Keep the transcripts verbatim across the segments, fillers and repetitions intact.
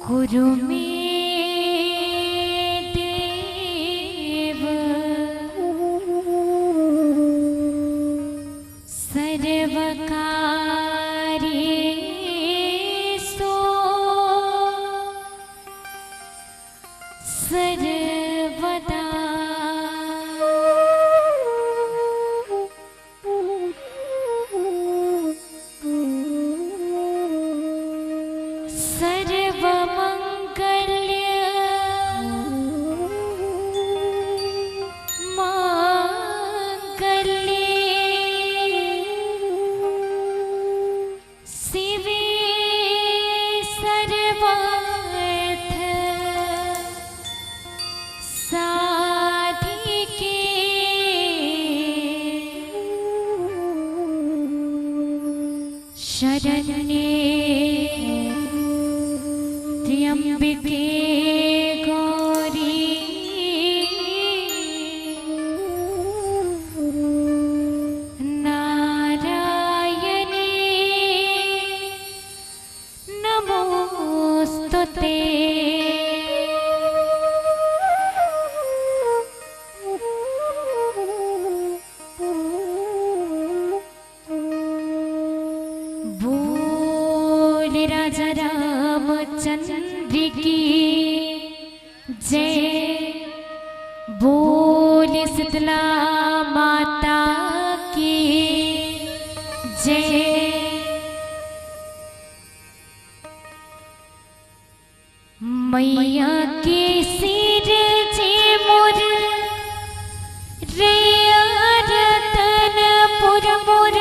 कुरु मे देव सर्वकार्येषु सर्वदा। सर्वमंगल मांगल्ये शिवे सर्वार्थ साधिके शरण्ये त्र्यंबके गौरी नारायणी नमोस्तुते। बोल राजा रामचंद्र की जय, बोल शीतला माता की जय। मैया के सिरजे मोर रे रतनपुर मोर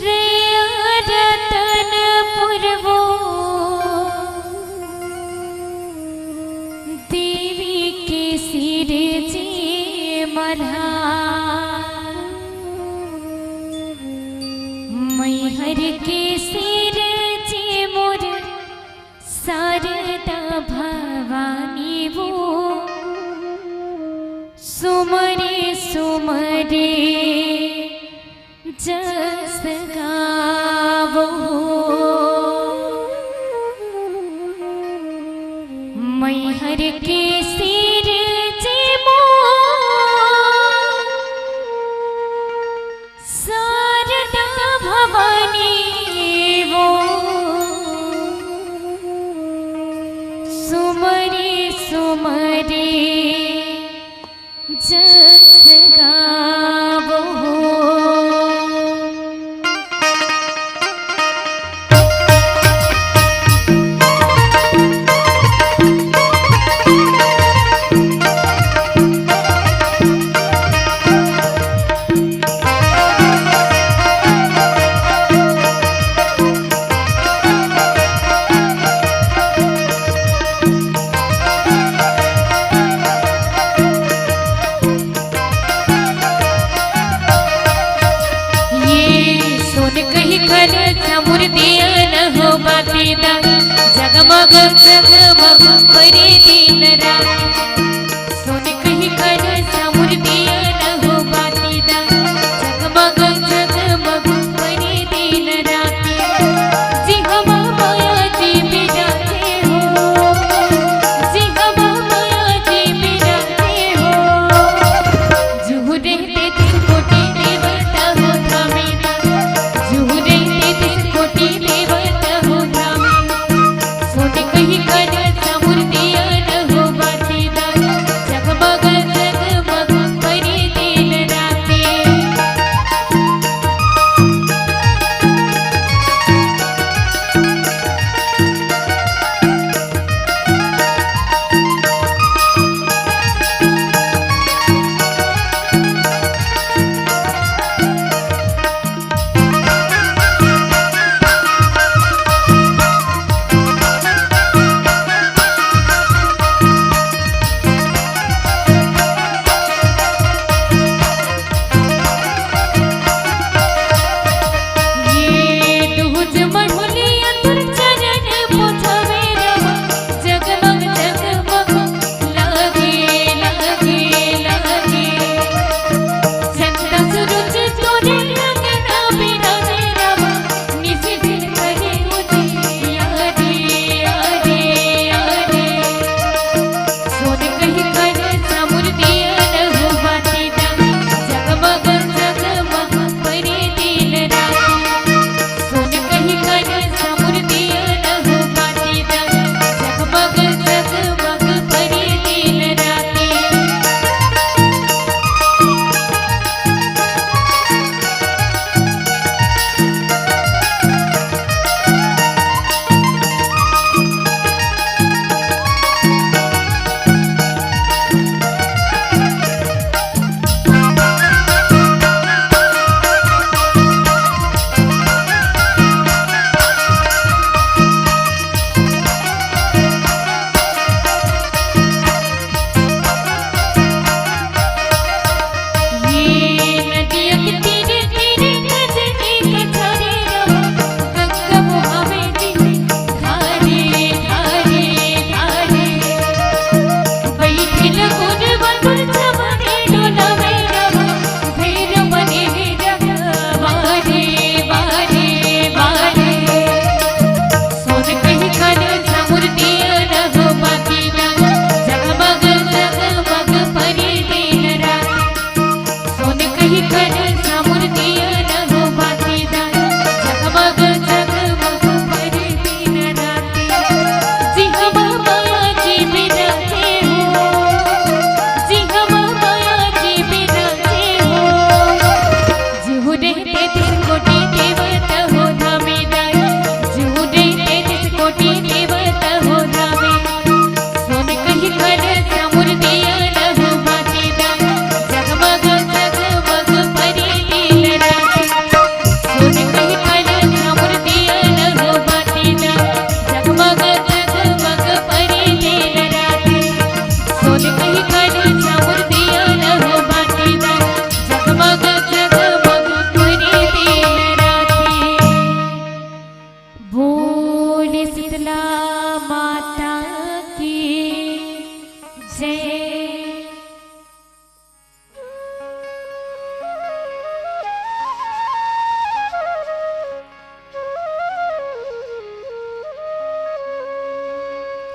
रे रतनपुर वो देवी के सिरजे मल्हार। मैहर के सिरजे मोर शारदा भवानी वो सुमरे सुमरे जस गावो। मैहर के सिरजे मोर शारदा भवानी वो सुमरे सुमरे जस गावो। ये सोन कही कर समूर दिया न हो बाती दा, जगमग जगमग करे दिन रात। सोन कही कर समूर दिया न हो बाती दा, जगमग जगमग करे दिन रात। जी हवा माया जी बिराजे हो, जी हवा माया जी बिराजे हो। जुहू रहते तीन कोटि देवता हो धामे, जुहू रहते तीन कोटि देवता हो धामे। सोन कही कर समूर दिया न हो बाती दा, जगमग जगमग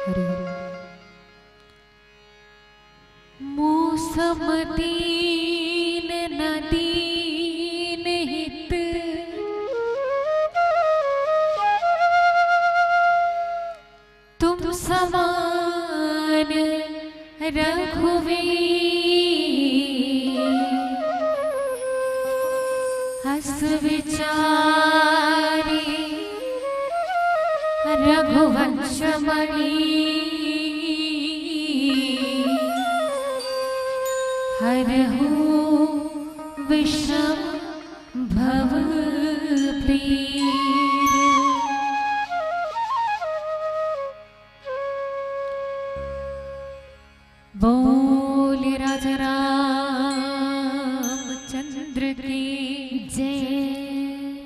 हरि हरि। मूसम दीन न दीन हित, तुम समान रघुवीर। अस विचारी रघुवंश मणि, हरहु विषम भव पीर। बोल राजा रामचंद्र की जय।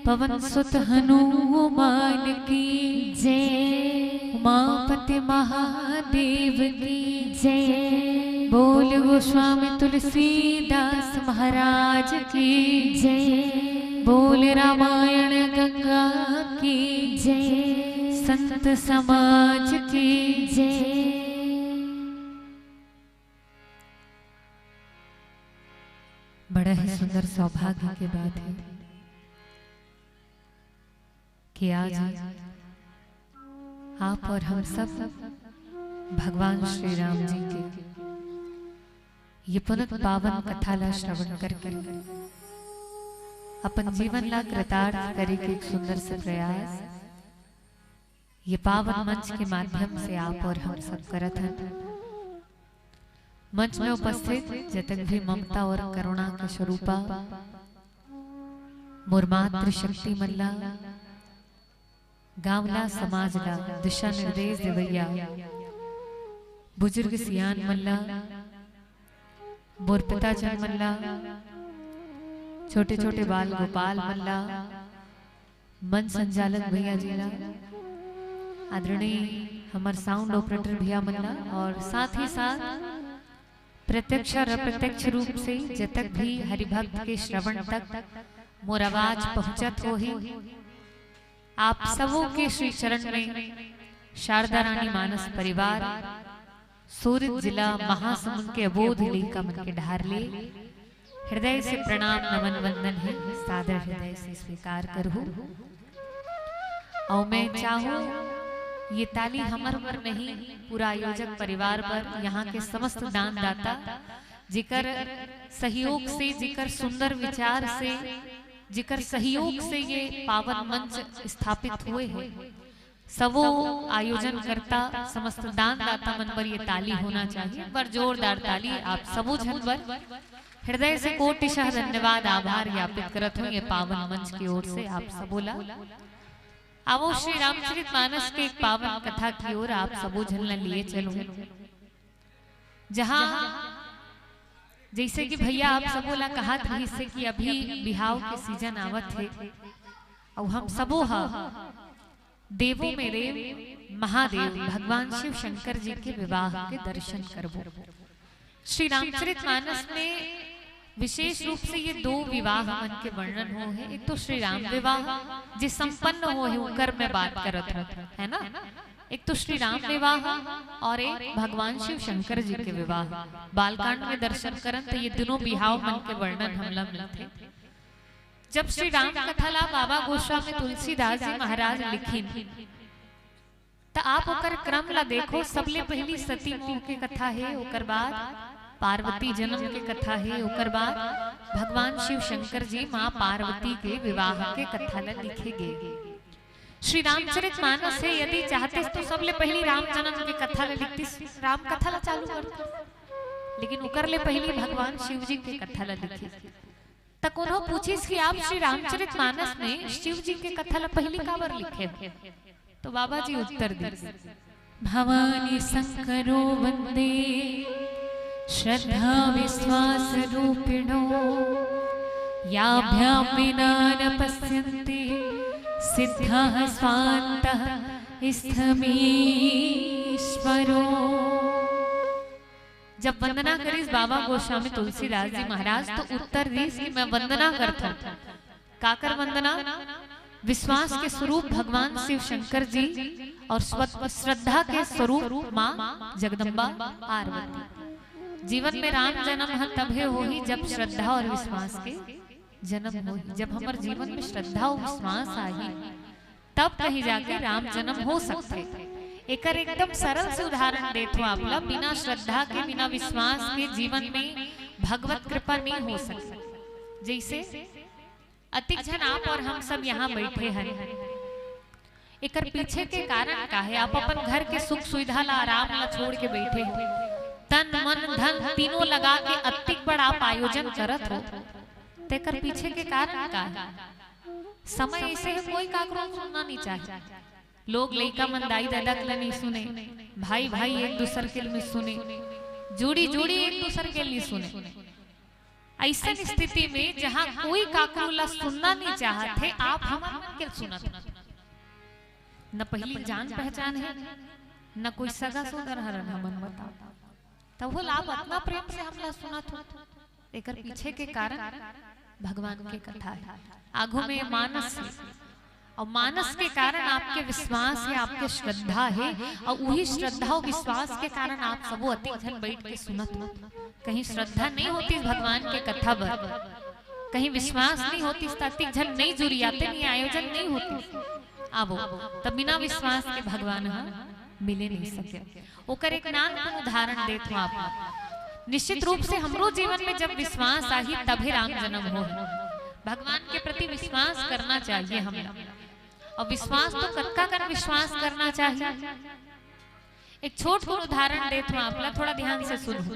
पवन सुत हनुमान की जय। उमापति महादेव की जय। बोल गोस्वामी तुलसीदास महाराज की जय। बोल रामायण गंगा की जय। संत समाज की जय। बड़ा ही सुंदर सौभाग्य के बात है कि आज आप और हम सब भगवान श्री राम जी के ये पुनः पावन कथा ला श्रवण करके अपन जीवन ला कृतार्थ करे के एक सुंदर से प्रयास ये पावन मंच के माध्यम से आप और हम सब करत हन। मंच में उपस्थित जतक भी ममता और करुणा के स्वरूपा, मोर मातृशक्ति मन ला, गांव ला, समाज ला दिशा निर्देश देवैया बुजुर्ग सियान मन ला, मोर पिताजन मन ला, छोटे छोटे बाल गोपाल मन ला, मंच संचालक भैया जी ला, आदरणीय हमर साउंड ऑपरेटर भैया मन ला, और साथ ही साथ प्रत्यक्ष और अप्रत्यक्ष रूप से जतक भी हरिभक्त के श्रवण तक मोर आवाज पहुंचत होही, आप सबो के श्री चरण में शारदा रानी मानस परिवार, सूरत जिला महासमुंद के अबोध लइका मन के डहार ले हृदय से प्रणाम, नमन, वंदन है, सादर हृदय से स्वीकार करहु। और मैं चाहूँ, ये ताली हमर बर नहीं, पूरा आयोजक परिवार बर, यहाँ के समस्त दानदाता, जेकर सहयोग से, जेकर सुंदर विचार से, जेकर सहयोग से ये पावन मंच स्थापित हुए है। सबो आयोजनकर्ता, समस्त दानदाता मन बर ये ताली होना चाहिए, पर जोरदार ताली आप सबो झन बर। हृदय से कोटिशः धन्यवाद, आभार ज्ञापित करत हूँ ये पावन मंच की ओर से आप सबो ला। आवो श्री रामचरित मानस के एक पावन कथा की ओर आप सबो झन ला लिए चलूं, जहाँ जैसे कि भैया आप सबो ला कहा था इससे कि अभी बिहाव के सीजन आवत है, और हम सबो हा देवों में देव महादेव भगवान शिव शंकर जी के विवाह के दर्शन करबो। श्री रामचरित मानस में विशेष रूप से ये दो विवाह मन के वर्णन हो है। एक तो श्री राम विवाह जे संपन्न हो है, उकर मैं बात करत हूँ, है ना? एक तो श्री राम विवाह और एक भगवान शिव शंकर जी के विवाह। बालकांड में दर्शन करन तो ये दोनों बिहाव मन के वर्णन हमला मिलथे। जब श्री राम कथा ला बाबा गोस्वामी तुलसीदास जी महाराज लिखिन, त आप ओकर क्रम ला देखो, सबले पहली सती मोह के कथा है, ओकर बाद पार्वती जन्म के कथा है, ओकर बाद भगवान शिव शंकर जी माँ पार्वती के विवाह के कथा ला लिखे गे। श्री रामचरित मानस है, यदि चाहते तो सबले पहली राम जन्म के कथा ला लिखती, राम कथा ला चालू करती, लेकिन ओकर ले पहली भगवान शिव जी के कथा ला लिखे। त कोनो पूछिस कि आप श्री रामचरित मानस में शिव जी के कथा ला पहली काबर लिखे हो? तो बाबा जी उत्तर दिस, भवानी शंकरो वंदे श्रद्धा विश्वास रूपिणो, याभ्याम विना न पश्यन्ति सिद्धा स्वांत स्थमीश्वरो। जब वंदना करिस बाबा गोस्वामी तुलसीदास जी महाराज, तो उत्तर दिस कि मैं वंदना करथों। काकर वंदना? विश्वास के स्वरूप भगवान शिव शंकर जी और स्व-, श्रद्धा के स्वरूप माँ जगदम्बा पार्वती। जीवन में राम जन्म ह तभे होही, जब श्रद्धा और विश्वास के जन्म होही। जब हमर जीवन में श्रद्धा और विश्वास आही, तब कहीं जाके राम जन्म हो सकथे। एकर एकदम सरल से उदाहरण देत हूँ आप ला, बिना श्रद्धा के, बिना विश्वास के जीवन में भगवत कृपा नहीं हो सकती। जैसे अतिक झन आप और हम सब यहाँ बैठे हन, एकर पीछे के कारण का है? आप अपन घर के सुख सुविधा ला, आराम ला छोड़ के बैठे हो, तन मन धन तीनों लगा के अतिक बड़ आप आयोजन करत हो, तेकर पीछे के कारण का है? समय ऐसे है, कोई काकरो सुनना नहीं चाहे। लोग लइका मन दाई ददा के ला नहीं सुने, भाई भाई एक दूसर के नहीं सुने, जोड़ी जोड़ी एक दूसर के नहीं सुने। ऐसन स्थिति में जहाँ कोई काकरो ला सुनना नहीं चाहत है, आप हमन मन के सुनत हो। न पहली जान पहचान है, न कोई सगा सोदर हरन हमन, बताओ। तब वो आप अतना प्रेम से हमला सुनत हो, एकर पीछे के कारण भगवान के कथा है। आगू में मानस है, और मानस के कारण आपके विश्वास है, आपके श्रद्धा है, और वही श्रद्धा और विश्वास के कारण आप सबो अतिक झन बैठ के सुनत हो। कहीं श्रद्धा नहीं होती भगवान के कथा बर, कहीं विश्वास नहीं होती, त अतिक झन नहीं जुरियाते, नहीं आयोजन नहीं होती। आबो, तब बिना विश्वास के भगवान ह मिले नहीं सके। ओकर एक नानकुन उदाहरण देत हूँ आप। निश्चित रूप से हमरो जीवन में जब विश्वास आही, तभे राम जन्म हो। भगवान के प्रति विश्वास करना चाहिए हमला। और विश्वास तो कतका कन विश्वास करना चाहिए। एक छोट कुन उदाहरण देत हूँ आप ला, थोड़ा ध्यान से सुनहू।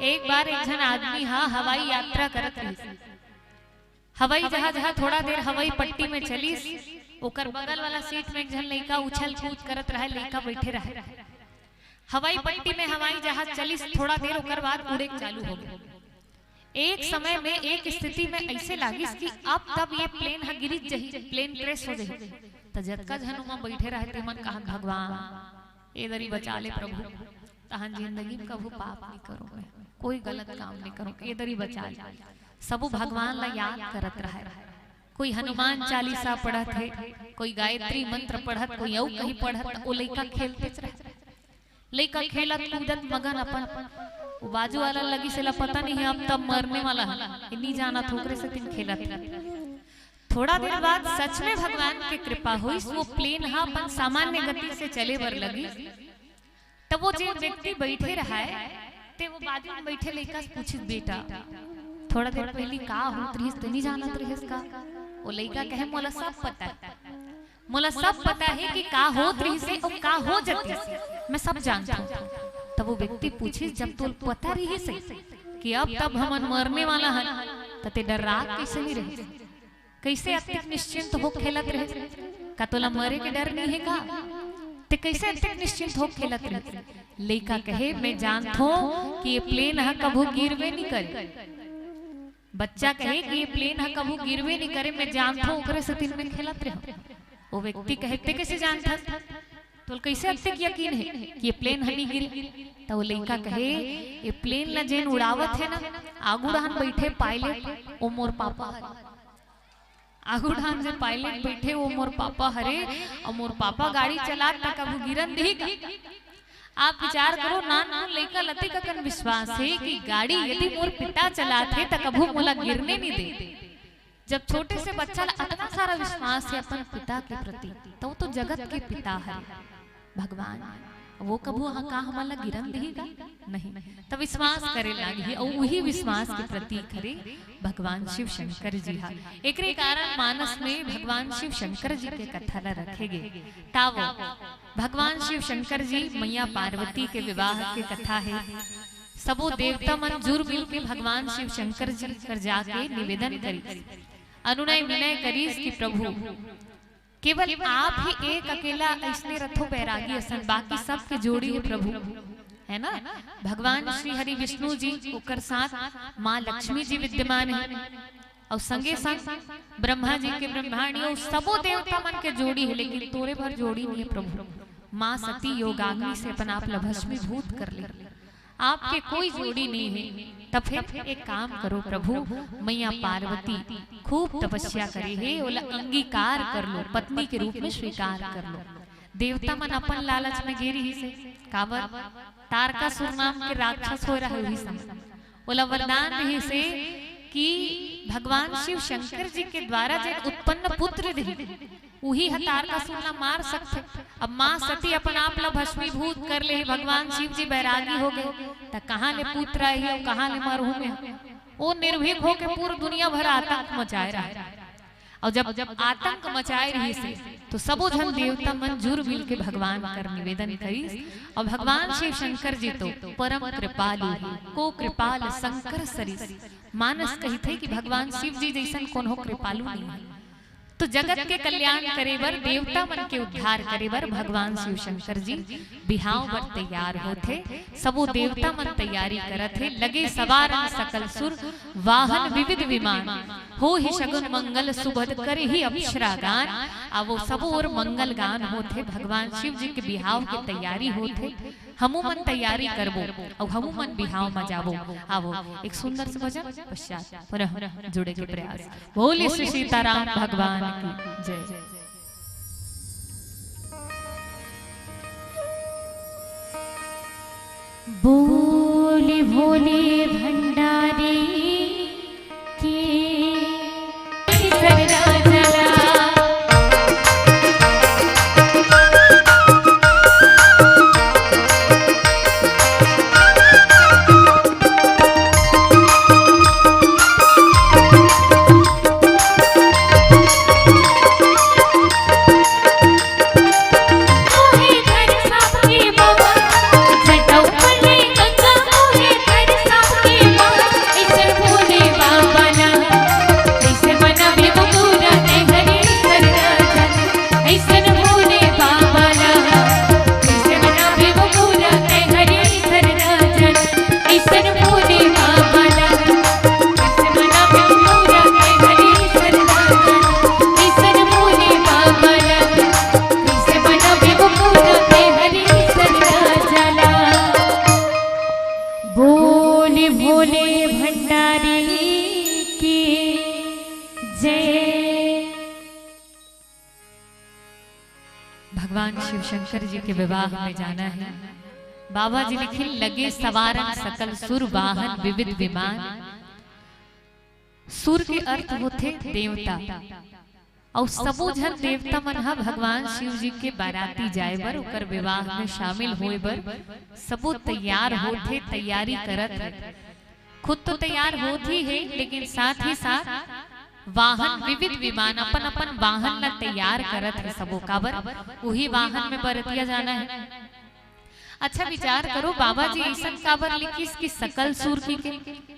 एक बार एक झन आदमी हा हवाई यात्रा करत रहिस। हवाई जहाज हा थोड़ा देर हवाई पट्टी में चलिस, ओकर बगल वाला सीट में एक झन लइका उछल कूद करत रहे, लइका बैठे रहे। हवाई पट्टी में हवाई जहाज चलिस, थोड़ा देर ओकर बाद उड़े चालू हो गए। एक समय में, एक स्थिति में ऐसे लागिस कि अब तब ये प्लेन ह गिरित जही, प्लेन क्रैश हो जही। त जतका झन ओमा बैठे रहे, तेमन कहत, "भगवान, ए दरी बचा ले प्रभु, तहन जिंदगी में कभू पाप नहीं करूं मैं, कोई गलत काम नहीं करूं, ए दरी बचा ले।" सबो भगवान ला याद करत रहे। कोई हनुमान चालीसा पढ़त हे, कोई गायत्री मंत्र पढ़त, कोई अउ कहीं पढ़त, ओ लइका खेलतेच रहे। लइका खेलत कूदत मगन अपन, वो बाजू वाला लगिस, एला पता नहीं है अब तब मरने वाला है, ये नहीं जानत, ओकरे सेतिन खेलत। थोड़ा देर बाद सच में भगवान के कृपा होइस, वो प्लेन हा अपन सामान्य गति से चले बर लगिस। तब वो जे व्यक्ति बैठे रहा है, ते वो बाजू में बैठे लइका से पूछिस, "बेटा, थोड़ा देर पहली का होत रहिस, ते नहीं जानत रहिस का?" वो लइका कहे, "मोला सब पता है।" मोला सब पता है कि का होत रहिस हे अउ का हो जतिस, मैं सब जानथंव। तब वो व्यक्ति पूछिस, "जब तोल पता रहिस हे कि अब तब हमन मरने वाला हन, त ते डर्रात कइसे नहीं रहिस? कइसे अतिक निश्चिंत हो खेलत रहिस? का तोला मरे के डर नहीं हे का? ते कइसे अतिक निश्चिंत हो खेलत रहिस?" लइका कहे, "मैं जानथंव कि ये प्लेन ह कभू गिरबे नहीं करे।" बच्चा कहे कि ये प्लेन ह कभू गिरबे नहीं करे, मैं जानथंव, ओकरे सेतिन मैं खेलत रहेंव। वो व्यक्ति कहे, "ते कइसे जानथस? तोल कइसे अतेक यकीन हे कि ये प्लेन ह नहीं गिरे?" त वो लइका कहे, "ये प्लेन ला जेन उड़ावत हे ना, आगू डाहन बैठे पायलट, वो मोर पापा हरे। आगू डाहन जे पायलट बैठे, वो मोर पापा हरे, अउ मोर पापा गाड़ी चलात त कभू गिरन दिही का?" आप विचार करो, नानकुन लइका ल अतेक अकन विश्वास हे कि गाड़ी यदि मोर पिता चलात हे, त कभू मोला गिरने नहीं दे। जब छोटे से बच्चा ला अतना सारा विश्वास हे अपन पिता के प्रति, त वो तो जगत के पिता हरे, भगवान। वो कभू ह-, का हमन ला गिरन दिही का? नहीं। त विश्वास करे लागिही, अउ उही विश्वास के प्रतीक हरे भगवान शिव शंकर जी हा। एकरे कारण मानस में भगवान शिव शंकर जी के कथा ला रखे गे। तावो भगवान शिव शंकर जी मैया पार्वती के विवाह के कथा हे। सबो देवता मन जुर मिल के भगवान शिव शंकर जी कर जाके निवेदन करिस, अनुनय विनय करिस कि प्रभु, केवल आप ही एक अकेला अइसने रथो बैरागी असन, बाकी सबके जोड़ी हे प्रभु, है ना? भगवान श्री हरि विष्णु जी, ओकर साथ माँ लक्ष्मी जी विद्यमान हे। अउ संगे संग ब्रह्मा जी के ब्रह्माणी अउ सबो देवता मन के जोड़ी हे, लेकिन तोरे भर जोड़ी नहीं हे प्रभु। माँ सती योगाग्नि से अपन आप ल भस्मीभूत कर ले। आपके कोई जोड़ी नहीं है, त फिर एक काम करो प्रभु, मैया पार्वती खूब तपस्या करे हे, ओला अंगीकार कर लो, पत्नी के रूप में स्वीकार कर लो। देवता मन अपन लालच में गे रिहिस हे, काबर? तारकासुर नाम के राक्षस होय रहे उही समय। ओला वरदान रिहिस हे कि भगवान शिव शंकर जी के द्वारा जेन उत्पन्न पुत्र रिही, उही ह तारकासुर ला मार सकथे। अब माँ सती अपन आप ला भस्मीभूत कर ले हे, भगवान शिव जी बैरागी हो गए, त कहाँ ले पुत्र आही अउ कहाँ ले मरहूँ मैं? ओ निर्भीक होके पूरा दुनिया भर आतंक मचाए रहे। अउ जब आतंक मचाए रिहिस हे, तो सबो झन देवता मन जुर मिल के भगवान कर निवेदन करिस। अउ भगवान शिव शंकर जी तो परम कृपालु हे, को कृपाल शंकर सरिस। मानस कहिथे कि भगवान शिव जी जइसन कोनो कृपालु नहीं है। तो जगत के कल्याण करे बर, देवता मन के उद्धार करे बर भगवान शिव शंकर जी बिहाव बर तैयार होथे। सबो देवता मन तैयारी करत हे, लगे सवार सकल सुर, वाहन विविध विमान, होही सगुन मंगल सुभद करही अप्सरा गान। आ वो सबो ओर मंगल गान होथे, भगवान शिव जी के बिहाव के तैयारी होथे। हमू मन तैयारी करबो अउ हमू मन बिहाव म जाबो। आवो, एक सुंदर से भजन, पश्चात पुनः जुड़े के प्रयास। बोले श्री सीताराम भगवान की जय। बोले भोले भंडारी की सरना चला। बोले भोले भंडारी की जय। भगवान शिव शंकर जी के विवाह में जाना है। बाबा जी लिखिन, लगे सवारन सकल सुर, वाहन विविध विमान। सुर के अर्थ होथे देवता, अउ सबो झन देवता मन ह भगवान शिव जी के बाराती जाए बर, ओकर विवाह में शामिल होए बर सबो तैयार होथे, तैयारी करत हे। खुद तो तैयार होत ही हे, लेकिन साथ ही साथ वाहन विविध विमान, अपन अपन वाहन ला तैयार करत हे सबो। काबर? उही वाहन में बरतिया जाना है। अच्छा विचार करो, बाबा जी अइसन काबर लिखिस कि सकल सुर की के?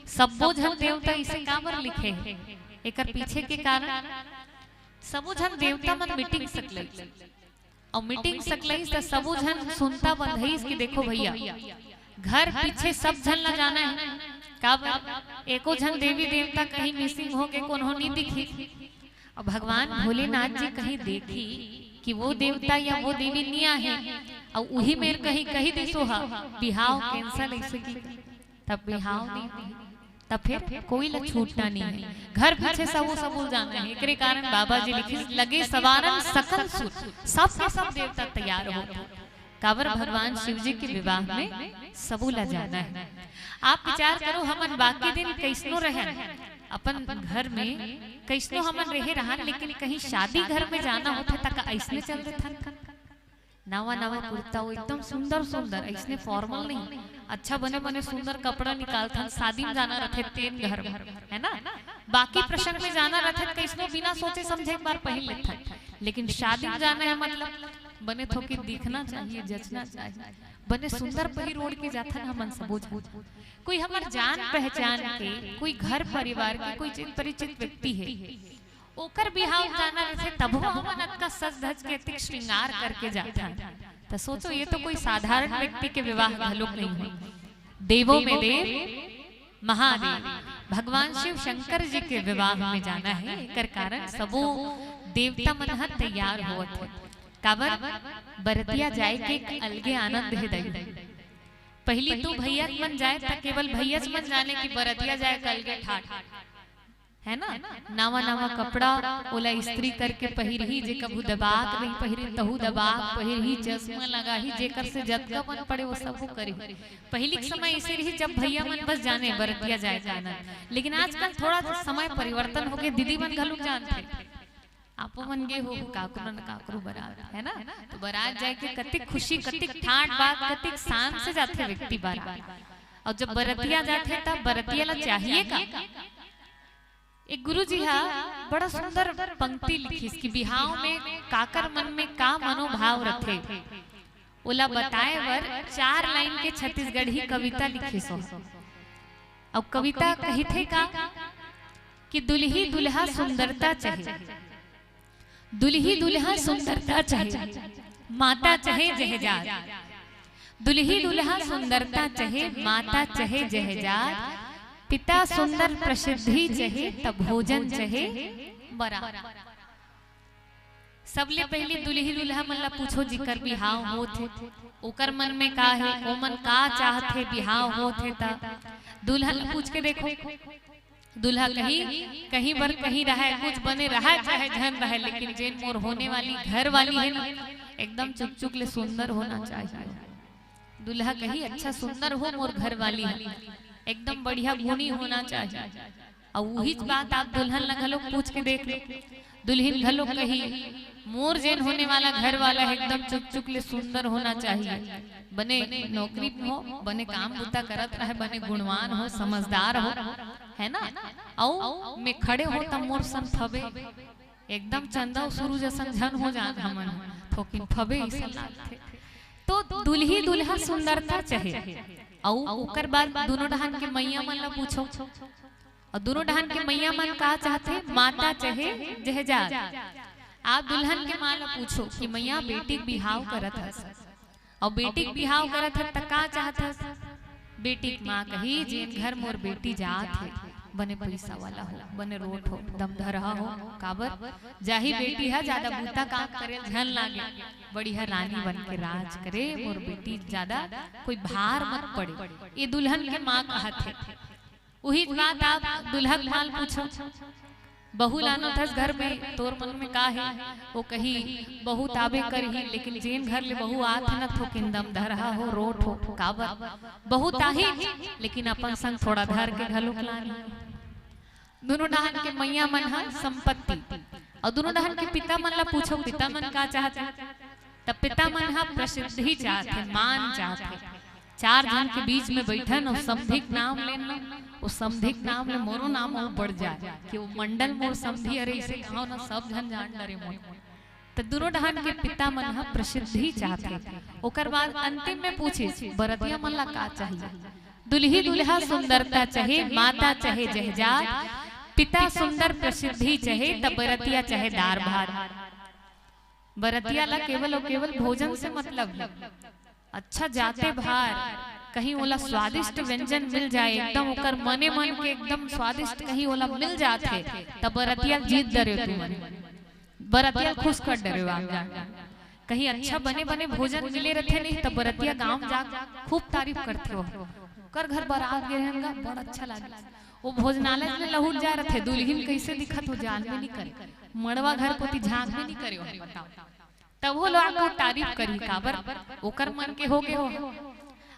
सब्बो झन देवता इसे काबर लिखे हे? एकर पीछे के कारण, सबो झन देवता मन मीटिंग सकलई, अउ मीटिंग सकलई त सबो झन सुनता बंधईस कि देखो भैया, घर पीछे सब झन ला जाना है। काबर? एको झन देवी देवता कहीं मिसिंग होके कोनो नी दिखी। अब भगवान भोलेनाथ जी कहीं देखी कि वो देवता या वो देवी नी आहे, अउ उही मेर कहीं कही दिसो हा, बिहाव कैंसल ऐसे की, तब बिहाव नहीं होही, तब फिर कोई ला छूटना नहीं है। घर पीछे सबो सबो जाना है। एकरे कारण बाबा जी लिखिस, लगे सवारन सकल सुर, सब के सब देवता तैयार हो। काबर भगवान शिव जी के विवाह में सबो ला जाना है। आप विचार करो, हमन बाकी दिन कैसनो रहन, अपन घर में कैसनो हमन रहे रहन, लेकिन कहीं शादी घर में जाना होथे त का अइसने चल देथन? नवा नवा कुर्ता, वो एकदम सुंदर सुंदर, अइसने फॉर्मल नहीं, अच्छा बने बने सुंदर कपड़ा निकालथन, शादी में जाना रथे तेन घर में, है ना? बाकी प्रसंग में जाना रथे त कैसनो बिना सोचे समझे एक बार पहिन लेथन, लेकिन शादी में जाना है मतलब बने थोकिन दिखना चाहिए, जचना चाहिए। बने सुंदर पहिर ओढ़ के जाथन हमन सबो झन। कोई हमर जान पहचान के, कोई घर परिवार के, कोई चित परिचित व्यक्ति है, ओकर बिहाव जाना रथे, तभो हमन अतका सज धज के, अतिक श्रृंगार करके जाथन। त सोचो, ये तो कोई साधारण व्यक्ति के विवाह घलोक नहीं हो। देवों में देव महादेव भगवान शिव शंकर जी के विवाह में जाना है, एकर कारण सबो देवता मन ह तैयार होवत हे। काबर? बरतिया जाए के एक अलगे आनंद हे दई। पहिली तो भैया मन जाए, त केवल भैया मन जाने कि बरतिया जाए कल के ठाठ, है ना? नवा नवा कपड़ा, ओला इस्त्री करके पहिरही, जे कभू दबाक नहीं पहिरे, तहू दबाक पहिरही, चश्मा लगाही, जेकर से जतका मन पड़े, वो सब वो करही। पहिली के समय ऐसे रही, जब भैया मन बस जाने बरतिया जाए जाना, लेकिन आजकल थोड़ा सा समय परिवर्तन हो गए, दीदी मन घलो जानथे। आपो मन गे हो काकरो न काकरो बरात, है ना? तो बरात जाए के कतिक खुशी, कतिक ठाट बात, कतिक शान से जाथे व्यक्ति बरात। और जब बरतिया जाथे, तब बरतिया ला चाहिए का? एक गुरुजी हा बड़ा सुंदर पंक्ति लिखिस कि बिहाव में काकर मन में का मनोभाव रथे, ओला बताए बर चार लाइन के छत्तीसगढ़ी कविता लिखिस हो। अउ कविता कहिथे का कि दुल्ही दुल्हा सुंदरता चाहे, दुल्ही दुल्हा सुंदरता चाहे, माता चाहे जहजाद। दुल्ही दुल्हा सुंदरता चाहे, माता चाहे जहजाद। पिता सुंदर प्रसिद्धि चाहे, त भोजन चाहे बरात। सबले पहिली दुल्ही दुल्हा मन ला पूछो, जिकर बिहाव होत हे, ओकर मन में का हे, ओमन का चाहत हे, बिहाव होत हे त दुल्हन ला पूछ के देखो। दुल्हा कही, कहीं बर कहीं रहय, कुछ बने रहय चाहे झन रहय, लेकिन जेन मोर होने वाली घर वाली हे ना, एकदम चुक चुक ले सुंदर होना चाहिए। दुल्हा कही, अच्छा सुंदर हो मोर घर वाली हे, एकदम बढ़िया गुणी होना चाहिए। अउ उहीच बात आप दुल्हन ला घलो पूछ के देख लो। दुल्हिन घलो कही, मोर जेन होने वाला घर वाला हे, एकदम चुक चुक ले सुंदर होना चाहिए, बने नौकरी में हो, बने काम बुता करत रहे, बने गुणवान हो, समझदार हो, है ना? अउ में खड़े हो त मोर सन फबे, एकदम चंदा अउ सूरज असन झन हो जान हमन, थोकिन फबे अइसन लागथे। तो दुल्ही दुल्हा सुंदरता चाहे, अउ ओकर बाद दुनों डहान के मइया मन ला पूछो, अउ दुनों डहान के मइया मन का चाहथे, माता चाहे जहजाद। आप दुल्हन के माँ ला पूछो कि मइया, बेटी के बिहाव करत हस, अउ बेटी के बिहाव करत हस त का चाहत हस? बेटी के माँ कही, जेन घर मोर बेटी जात हे, बने पइसा वाला हो, बने रोठ हो, दमधरहा हो, काबर जाही बेटी ह, जादा बूता काम करे झन लागे, बढ़िया रानी बन के राज करे, मोर बेटी जादा कोई भार मत पड़े, ये दुल्हन के माँ कहत हे। उही बात आप दुल्हा के माँ ल पूछो, बहू लानत हस घर में, तोर मन में का हे? वो कही, बहू त आबे करही, लेकिन जेन घर ले बहू आत हे ना, थोकिन दमधरहा हो, रोठ हो, काबर? बहू त आही, लेकिन अपन संग थोड़ा धर के घलोक लानही। दुनों डहान के मइया मन ह संपत्ति, अउ दुनों डहान के पिता मन ला पूछो, पिता मन का चाहत हे? त पिता मन ह प्रसिद्धि चाहत हे, मान चाहत हे। चार झन के बीच में बइठन अउ समधी के नाम लेन ना, वो समधी के नाम ले मोरो नाम अउ बढ़ जाए कि वो मंडल मोर समधी, अरे इसे कहो ना, सब झन जान डरे मोर। त दुनों डहान के पिता मन ह प्रसिद्धि चाहत हे। ओकर बाद अंतिम में पूछिस, बरतिया मन ला का चाहिए? दुल्ही दुल्हा सुंदरता चाहे, माता चाहे जहजाद, पिता सुंदर प्रसिद्धि चाहे, त बरतिया चाहे दार भात। बरतिया ला केवल अउ केवल भोजन से मतलब हे। अच्छा जाते भार कहीं ओला स्वादिष्ट व्यंजन मिल जाए, एकदम ओकर मने मन के एकदम स्वादिष्ट कहीं ओला मिल जात हे, त बरतिया जीत डरे तुमन, बरतिया खुश कर डरे आप जान। कहीं अच्छा बने बने भोजन मिले रथे नहीं, त बरतिया गांव जा खूब तारीफ करथे हो। कर घर बरात गे रहन गा, बड़ अच्छा लागे। वो भोजनालय ले लहुट जा रथे, दुल्हिन कैसे दिखत हो, जान में नहीं करे, मड़वा घर कोती झांक में नहीं करे हो, बताओ। तब वो लोग आपको तारीफ करी, काबर ओकर मन के हो गे हो।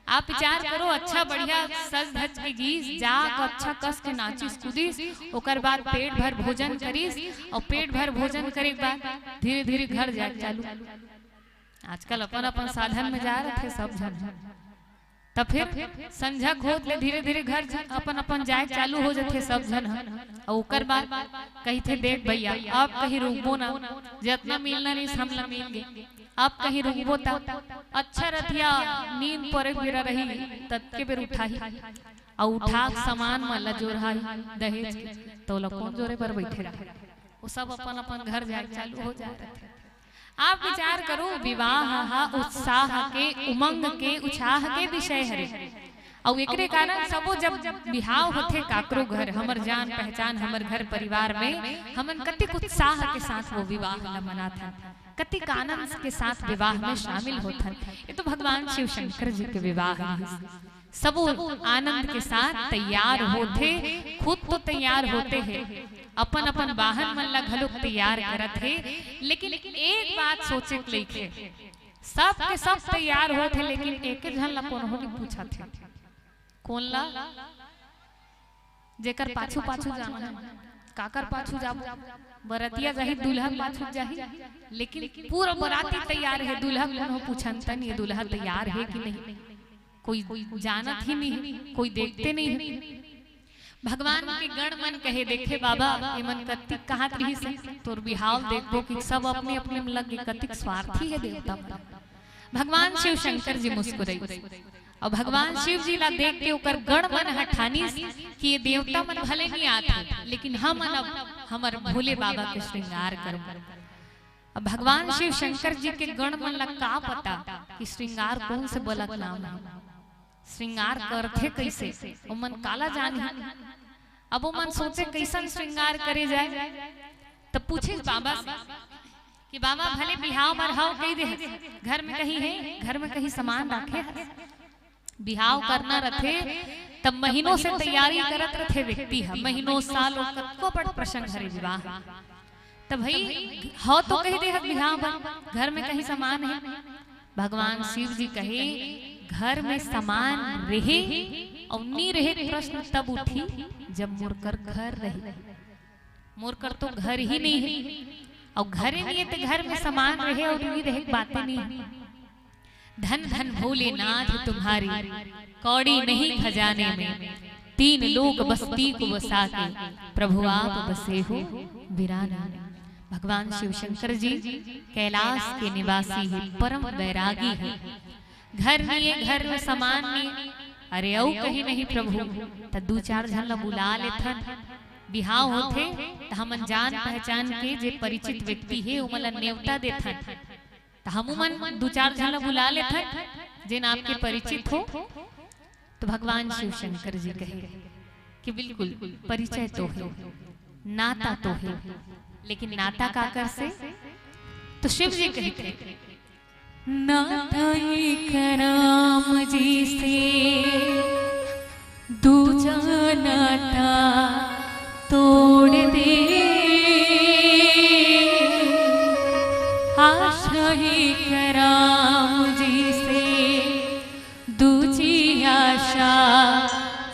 आप विचार करो, अच्छा बढ़िया सज धज के गीस, जाक अच्छा कस के नाचिस कूदिस, ओकर बाद पेट भर भोजन करिस, अउ पेट भर भोजन करे के बाद धीरे धीरे घर जाए चालू। आजकल अपन अपन साधन में जा रथे सब झन, त फिर संझा के होत ले धीरे धीरे घर झ-, अपन अपन जाए चालू हो जथे सब झन ह। अउ ओकर बाद कहिथे, देख भैया, अब कहीं रुकबो ना, जतना मिलना रहिस हमला मिल गे, अब कहीं रुकबो त अच्छा रतिया नींद परे बेरा रही, ततके बेर उठाही, अउ उठा के सामान मन ला जोरहाही दहेज के, त ओला कोन जोरे बर बइठे रहा? वो सब अपन अपन घर जाए चालू हो जाए रथे। आप विचार करो, विवाह हा उत्साह के, उमंग के, उछाह के विषय हरे। अउ एकरे कारण सबो जब बिहाव होथे काकरो घर, हमर जान पहचान, हमर घर परिवार में, हमन कतिक उत्साह के साथ वो विवाह ला मनाथन। कतिक आनंद के साथ विवाह में शामिल होथन। ये तो भगवान शिव शंकर जी के विवाह हे। सबो आनंद के साथ तैयार होथे, खुद तो तैयार होथे हे, अपन अपन वाहन मन ला घलोक तैयार करत हे, लेकिन एक बात सोचे के लइक हे, सब के सब तैयार होथे, लेकिन एक झन ला कोनो नहीं पूछत हे। कोन ला? जेकर पाछू पाछू जाना हे। काकर पाछू जाबो? बरतिया जाही, दूल्हा पाछू जाही, लेकिन पूरा बराती तैयार हे, दूल्हा कोनो पूछन त नहीं, दूल्हा तैयार हे कि नहीं, कोई जानत ही नहीं हे, कोई देखते नहीं हे। भगवान के गण मन कहे, "देखे बाबा, ये मन कतिक कहत रहिस हे, तोर बिहाव देखबो कि सब अपने अपने में लग गे, कतिक स्वार्थी हे देवता मन।" भगवान शिव शंकर जी मुस्कुराइस अउ भगवान शिव जी ला देख के ओकर गण मन ह ठानिस कि ये देवता मन भले नहीं आत हे, लेकिन हमन अब हमर भोले बाबा के श्रृंगार करबो। अब भगवान शिव शंकर जी के गण मन ला का पता कि श्रृंगार कोन से बला के नाम हे, श्रृंगार करथे कइसे, ओमन काला जानही। अब ओमन सोचे कइसन श्रृंगार करे जाए, त पूछिस बाबा से कि बाबा भले बिहाव बर हव कहि दे हस, घर में कहीं हे, घर में कहीं सामान राखे हस? बिहाव करना रथे त महीनों से तैयारी करत रथे व्यक्ति ह, महीनों सालों, कतको बड़ प्रसंग हरे विवाह। त भई हव तो कहि दे हस बिहाव बर, घर में कहीं सामान हे? भगवान शिव जी कहे, घर में सामान रहे अउ नी रहे के प्रश्न तब उठी जब मोर कर घर रही। मोर कर तो घर ही नहीं हे, अउ घरे नहीं हे त घर में सामान रहे अउ नी रहे के बाते नहीं हे। धन धन भोलेनाथ तुम्हारी, कौड़ी नहीं खजाने में, तीन लोक बस्ती को बसा के, प्रभु आप बसे हो वीराने में। भगवान शिव शंकर जी कैलाश के निवासी हे, परम वैरागी हे। घर नहीं हे, घर में सामान नहीं हे, अरे अउ कहीं नहीं प्रभु, त दू चार झन ला बुला लेथन, बिहाव होथे त हमन जान पहचान के जे परिचित व्यक्ति हे ओमन ला नेवता देथन, त हमू मन दू चार झन ला बुला लेथन जेन आपके परिचित हो। त भगवान शिव शंकर जी कहे कि बिल्कुल परिचय तो हे, नाता तो हे, लेकिन नाता काकर से? त शिव जी कहिथे, नाता एक राम जी से, दूजा नाता तोड़ दे। आशा एक राम जी से, दूजी आशा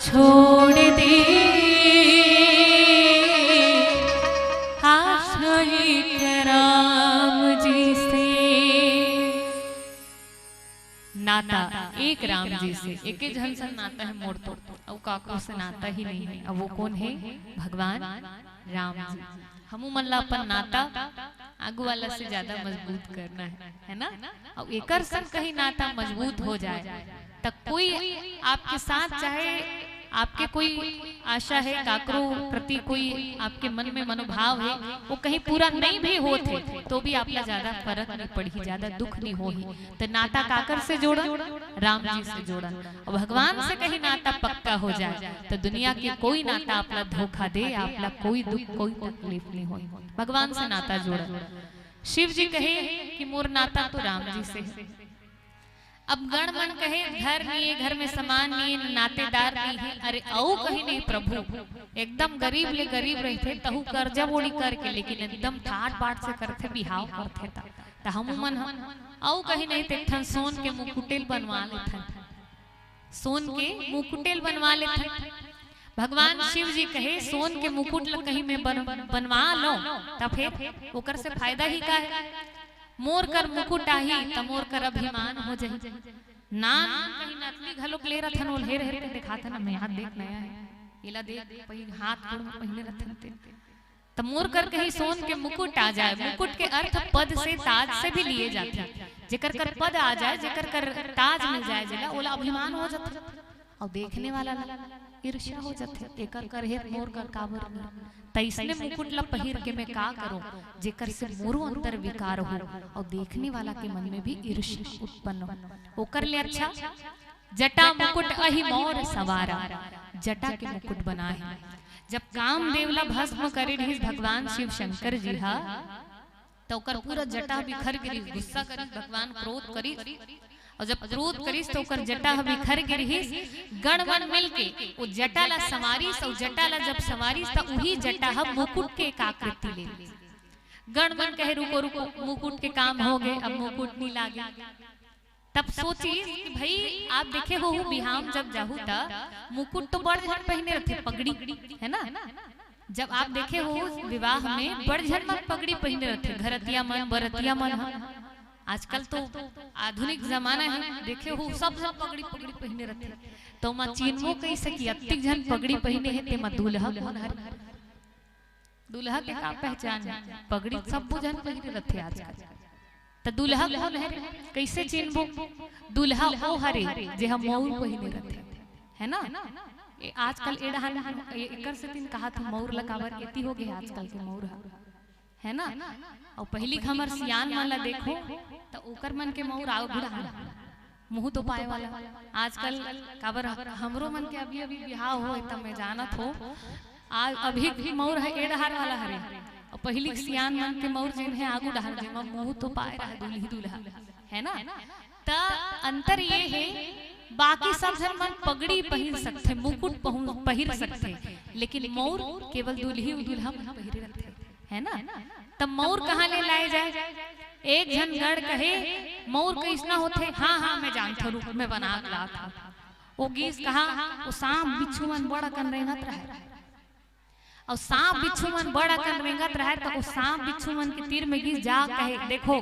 छोड़ दे। आशा एक राम जी से। नाता एक राम जी से, एके झन सन नाता हे मोर तो, अउ काकरो से नाता ही नहीं हे। अब वो कोन हे? भगवान राम जी। हमू मन ला अपन नाता आगू वाला से ज्यादा मजबूत करना हे, हे ना? अउ एकर संग कहीं नाता मजबूत हो जाए, त कोई आपके साथ, चाहे आपके कोई आशा हे, काकरो प्रति कोई आपके मन में मनोभाव हे, वो कहीं पूरा नहीं भी होत हे, तो भी आप ला ज्यादा फरक नहीं पड़ही, ज्यादा दुख नहीं होही। त नाता काकर से जोड़न? राम जी से जोड़न। अउ भगवान से कहीं नाता पक्का हो जाए, त दुनिया के कोई नाता आप ला धोखा दे, आप ला कोई दुख, कोई तकलीफ नहीं होही। भगवान से नाता जोड़न। शिव जी कहे कि मोर नाता तो राम जी से हे। अब गण मन कहे, घर नहीं हे, घर में सामान नहीं हे, नातेदार नहीं हे। अरे अउ कहीं नहीं प्रभु, एकदम गरीब ले गरीब रहिथे, तहू कर्जा बोड़ी करके, लेकिन एकदम ठाट बाट से करथे, बिहाव करथे। त, त हमू मन ह अउ कहीं नहीं त एक ठन सोन के मुकुटेल बनवा लेथन, सोन के मुकुटेल बनवा लेथन। भगवान शिव जी कहे, सोन के मुकुट ल कहीं मैं बन-, बनवा लौं, त फेर ओकर से फायदा ही का हे? मोर कर मुकुट आही, त मोर कर अभिमान हो जाही। नान कहीं नकली घलोक ले रथन, ओल हेर हेर के दिखाथन, मैं हाथ देख नया हे, एला देख, पही हाथ गोड़ में पहिने रथन ते। त मोर कर कहीं सोन के मुकुट आ जाए, मुकुट के अर्थ पद से, ताज से भी लिए जाथे। जेकर कर पद आ जाए, जेकर कर ताज मिल जाए जेला, ओला अभिमान हो जाथे। अउ देखने वाला ला ईर्ष्या हो जाथे, एकर कर हे त मोर कर काबर नहीं? त इसने मुकुट ला पहिर के मैं का करूं, जेकर से मोरो अंतर विकार हो अउ देखने वाला के मन में भी ईर्ष्या उत्पन्न हो। ओकर ले अच्छा जटा मुकुट अहि मौर सवारा, जटा के मुकुट बनाए। जब कामदेव ला भस्म करे रहिस भगवान शिव शंकर जी हा, त ओकर पूरा जटा बिखर गे रिहिस, गुस्सा करिस, भगवान क्रोध करिस। अउ जब क्रोध करिस त ओकर जटा ह बिखर गे रिहिस। गण मन मिलके ओ जटा ला संवारिस, अउ जटा ला जब संवारिस त उही जटा ह मुकुट के एक आकृति ले लिस। गण मन कहे, "रुको, रुको, मुकुट के काम हो गे, अब मुकुट नी लागे।" तब सोचिस कि भाई, आप देखे होहू, बिहाव जब जाहू त मुकुट तो बड़ झन पहिने रथे, पगड़ी, है ना? जब आप देखे होहू, विवाह में बड़ झन मन पगड़ी पहिने रथे, घरतिया मन, बरतिया मन ह। आजकल तो आधुनिक जमाना हे, देखे होहू, सब झन पगड़ी, पगड़ी पहिने रथे। त ओमा चिन्हबो कइसे कि अतिक झन पगड़ी पहिने हे, तेमा दूल्हा कोन हरे? दूल्हा के का पहचान हे? पगड़ी सब्बो झन पहिरे रथे आजकल। त दूल्हा कोन हरे? कइसे चिन्हबो? दूल्हा ओ हरे, जेहा मउर पहिने रथे, है ना? ए, आजकल ए डहान, ए, एकर सेतिन कहाथे मउर ला, काबर एती हो गे आजकल के मउर ह, है ना? अउ पहिली के हमर सियान मन ला देखो, त ओकर मन के मउर आगू डहान, मुंह तोपाय वाला। आजकल काबर हमरो मन के अभी-अभी बिहाव होय, त मैं जानत हो, आ, अभी के मउर ह ए डहार वाला हरे, अउ पहिली के सियान मन के मउर जेन हे आगू डहार, जेमा मुंह तोपाय रहय दूल्ही दूल्हा, है ना? त अंतर ये हे, बाकी सब झन मन पगड़ी पहिर सकथे, मुकुट पहु-, पहिर सकथे, लेकिन मउर केवल दूल्ही अउ दूल्हा मन पहिरे रथे, है ना? त मउर कहाँ ले लाए जाए? एक झन गण कहे, "मउर कइसना होथे?" "हाँ, हाँ, मैं जानथों, रुक, मैं बना के लात हूँ।" ओ गीस कहाँ, ओ सांप बिच्छू मन बड़ अकन रेंगत रहय। अउ सांप बिच्छू मन बड़ अकन रेंगत रहय, त ओ सांप बिच्छू मन के तीर में गीस जा कहे, "देखो,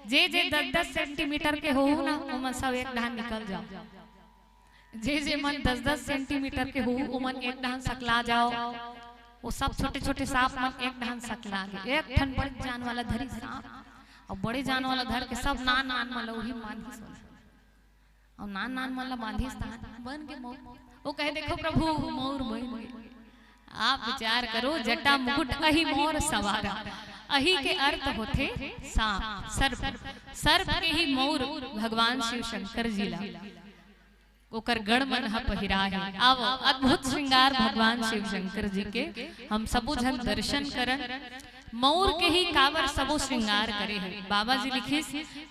जे जे दस दस सेंटीमीटर के होहू ना, ओमन सब एक डहान निकल जाओ। जे जे मन दस दस सेंटीमीटर के होहू, ओमन एक डहान सकला जाओ।" ओ सब छोटे-छोटे सांप मन एक डहान सकला गे। एक ठन बड़ जान वाला धरिस सांप, अउ बड़े जान वाला धर के सब नान नान मन ल उही बांधिस। अउ नान नान मन ल बांधिस, तहान बन गे मउर। ओ कहे, "देखो प्रभु, मउर बन गे।" आप विचार करो, "जटा मुकुट अही मोर संवारा।" अही के अर्थ होथे सांप, सर्प। सर्प के ही मउर भगवान शिव शंकर जी ला, ओकर गण मन ह पहिराय हे। आवो, अद्भुत श्रृंगार भगवान शिव शंकर जी के हम सबो झन दर्शन करन। मउर के ही काबर सबो श्रृंगार करे हे। बाबा जी लिखिस,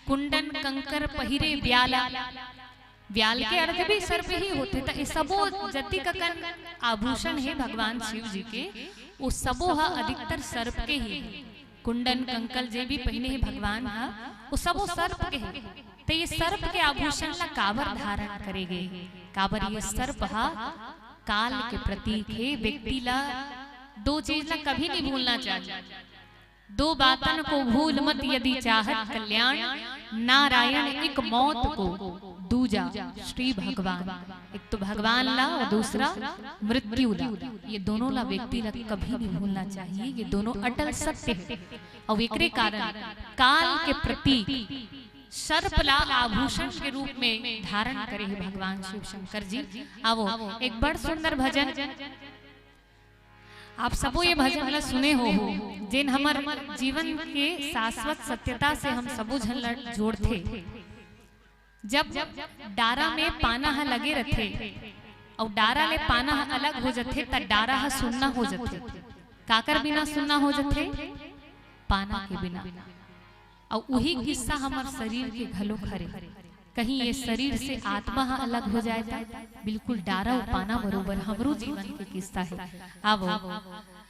"कुंडन कंकर पहिरे ब्याला।" ब्याल के अर्थ भी सर्प ही होथे। त ए सबो जतिक अकन आभूषण हे भगवान शिव जी के, ओ सबो ह अधिकतर सर्प के ही हे। कुंडन कंकल जे भी पहिने हे भगवान ह, ओ सबो सर्प के हे। त ये सर्प के आभूषण ला काबर धारण करे गे? काबर ये सर्प ह काल के प्रतीक हे। व्यक्ति ला दो चीज ला कभी नहीं भूलना चाहिए। दो बातन को भूल मत यदि चाहत कल्याण, नारायण एक मौत को, दूजा श्री भगवान। एक तो भगवान ला और दूसरा मृत्यु ला। ये दोनों ला व्यक्ति ला कभी नहीं भूलना चाहिए। ये दोनों अटल सत्य है। और एकरे कारण काल के प्रतीक सर्प ला आभूषण के रूप में धारण करे हे भगवान शिव शंकर जी। आवो, एक बड़ सुंदर भजन। आप सबो ये भजन ला सुने होहू, जेन हमर जीवन के शाश्वत सत्यता से हम सबो झन ला जोड़थे। जब डारा में पाना ह लगे रथे, अउ डारा ले पाना ह अलग हो जथे, त डारा ह सुन्ना हो जथे। काकर बिना सुन्ना हो जथे? पाना के बिना। अउ उही किस्सा हमर शरीर के घलोक हरे। कहीं ये शरीर से आत्मा ह अलग हो जाए त बिल्कुल डारा अउ पाना बरोबर हमरो जीवन के किस्सा हे। आवो,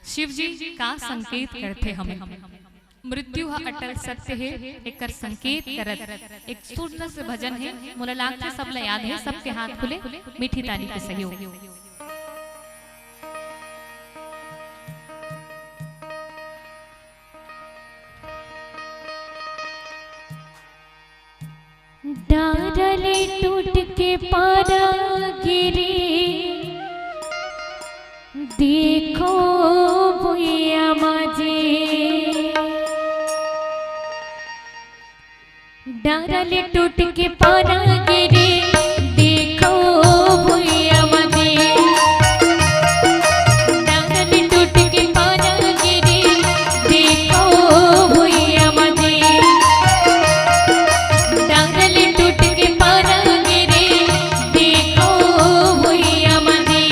शिव जी का संकेत करथे हमें। मृत्यु ह अटल सत्य हे, एकर संकेत करत एक सुंदर से भजन हे, मोला लागथे सब ला याद हे, सबके हाथ खुले, मीठी ताली के सहयोग। डारा ले टूट के पारा गिरे, देखो भुइया माझे। डारा ले टूट के पारा गिरे, देखो भुइया माझे। डारा ले टूट के पारा गिरे, देखो भुइया माझे। डारा ले टूट के पारा गिरे, देखो भुइया माझे।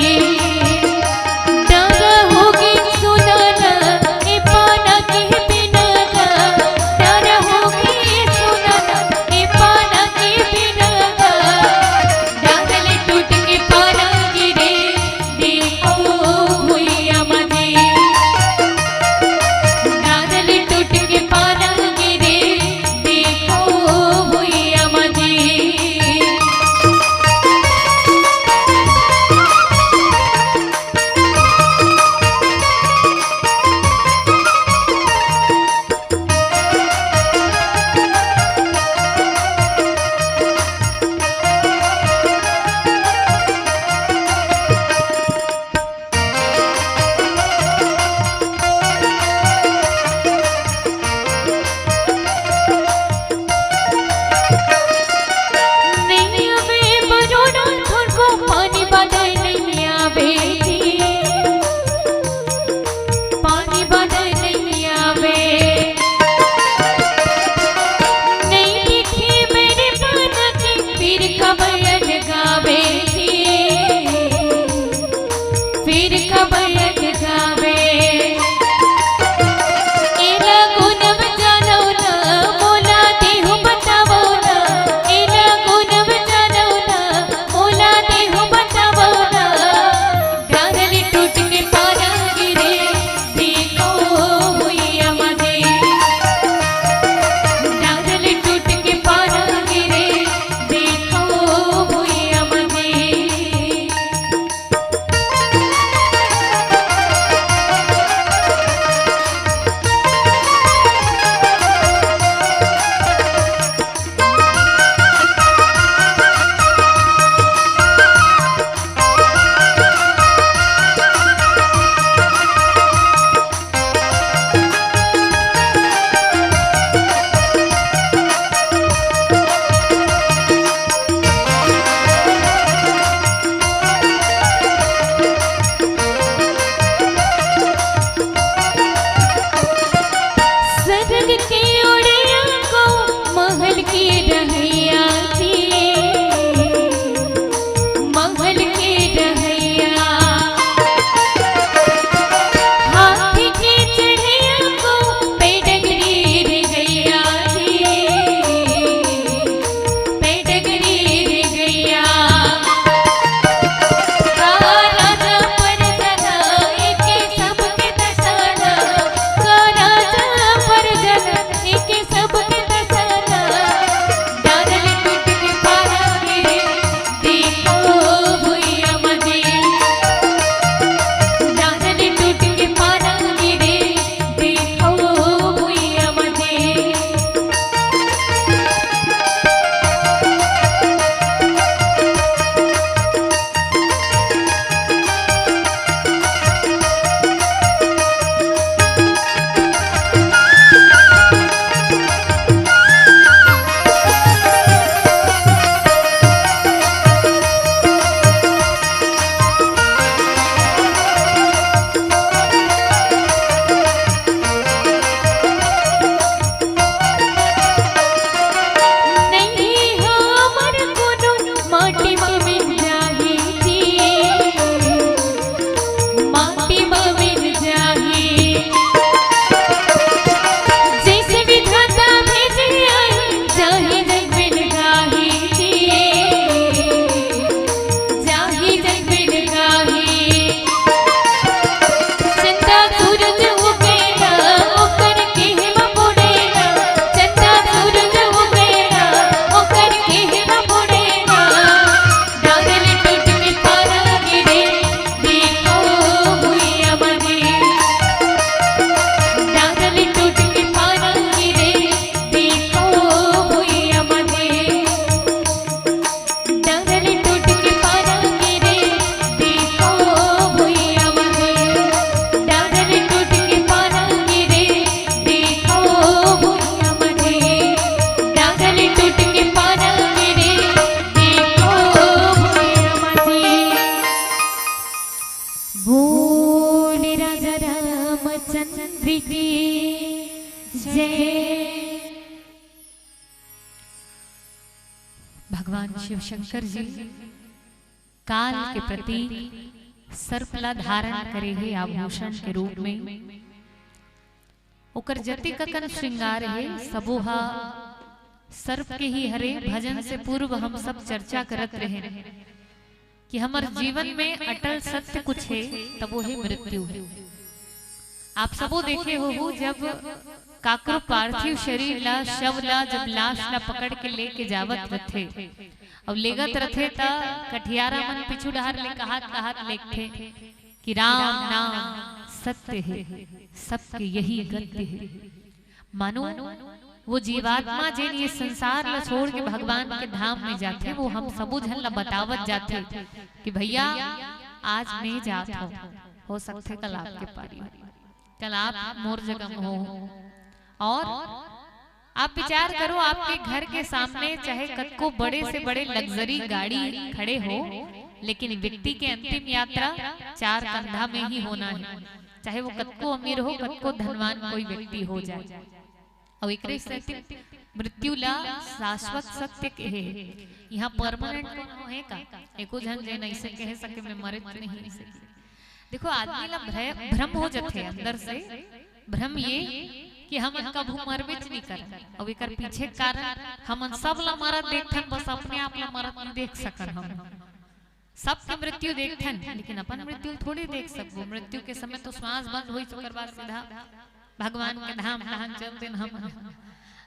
डारा होगे सुनाना, ए पाना के बिना गा। माटी म मिल जाही जी, माटी म मिल जाही। जइसे विधाता भेजे आई, जाही जग मिल जाही जी, जाही जग मिल जाही। चंदा सूरज उगेला, ओकर केहे म बुड़ेला। चंदा सूरज उगेला, ओकर केहे म बुड़ेला। डारल टूट के पारा गिरे, देखो भुइया मजे। डारल टूट के पारा गिरे, देखो भुइया मजे। डारल टूट के पारा गिरे, देखो भुइया मजे। डारल टूट के पारा गिरे, देखो भुइया मजे। डारल टूट के पारा गिरे, देखो भुइया मजे। बोल राजा रामचंद्र की जय। भगवान शिव शंकर जी काल के प्रतीक सर्प ला धारण करे हे आभूषण के रूप में। ओकर जतिक अकन श्रृंगार हे, सबो हा सर्प के ही हरे। भजन से पूर्व हम सब चर्चा करत रहे कि हमर जीवन में अटल सत्य कुछ हे, तब वो हे मृत्यु हे। आप सबो देखे होहू, जब काकरो पार्थिव शरीर ला, शव ला, जब लाश ला पकड़ के लेके जावत रथे, अउ लेगत रथे, त कठियारा मन पीछू डहार ले कहात कहात लेगथे कि राम नाम सत्य हे, सबके यही गत्य हे। मानो वो जीवात्मा जेन ये संसार ला छोड़ के भगवान के धाम में जाथे, वो हम सबो झन ला बतावत जाथे कि भैया, आज मैं जात हूँ, हो सकथे कल आपके पारी हो, कल आप मोर जगह में हो। और आप विचार करो, आपके घर के सामने चाहे कतको बड़े से बड़े लग्जरी गाड़ी खड़े हो, लेकिन व्यक्ति के अंतिम यात्रा चार कंधा में ही होना है, चाहे वो कतको अमीर हो, कतको धनवान कोई व्यक्ति हो जाए। अउ एकरे सेती मृत्यु ला शाश्वत सत्य कहे हे। यहाँ परमानेंट कोनो हे का? एको झन जेन अइसे कहे सके, "मैं मरे तो नहीं सके।" देखो, आदमी ला भ्रय, भ्रम हो जाथे अंदर से, भ्रम ये कि हम कभू मरबेच नहीं करन। अउ एकर पीछे कारण, हमन सब ला मरत देखथन, बस अपने आप ला मरत नहीं देख सकन हम। सबके मृत्यु देखथन, लेकिन अपन मृत्यु ल थोड़ी देख सकबो। मृत्यु के समय तो श्वास बंद होइस, ओकर बाद सीधा भगवान के धाम तहान चल देन हम।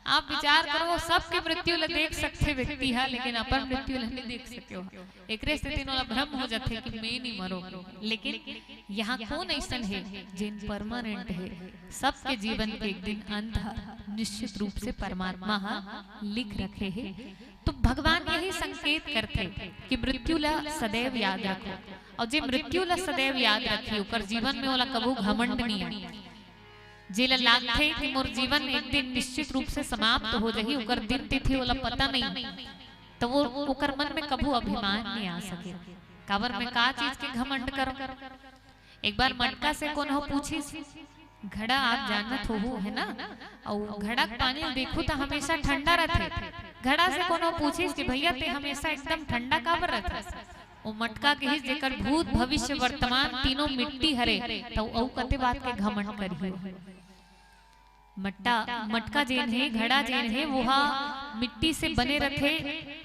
आप विचार करो, सबके मृत्यु ल देख सकथे व्यक्ति ह, लेकिन अपन मृत्यु ल नहीं देख सके हो। एकरे सेती ओला भ्रम हो जाथे कि मैं नहीं मरो। लेकिन यहाँ कौन अइसन हे जेन परमानेंट हे? सबके जीवन के एक दिन अंत ह निश्चित रूप से परमात्मा ह लिख रखे हे। तो भगवान यही संकेत करथे कि मृत्यु ला सदैव याद रखो, और जे मृत्यु ला सदैव याद रखी, ओकर जीवन में ओला कभू घमंड नहीं आए। जेला लागथे कि मोर जीवन एक दिन निश्चित रूप से समाप्त हो जाही, ओकर दिन तिथि ओला पता नहीं, तो वो, ओकर मन में कभू अभिमान नहीं आ सके। काबर मैं का चीज के घमंड करूं? एक बार मटका से कोनो पूछिस, घड़ा आप जानत होहू, है ना? अउ घड़ा के पानी ल देखू त हमेशा ठंडा रथे। घड़ा से कोनो पूछिस कि भैया, ते हमेशा एकदम ठंडा काबर रथे? ओ मटका कहिस, "जेकर भूत, भविष्य, वर्तमान तीनों मिट्टी हरे, त अउ कते बात के घमंड करही?" मट्टा, मटका जेन हे, घड़ा जेन हे, वो हा मिट्टी से बने रथे,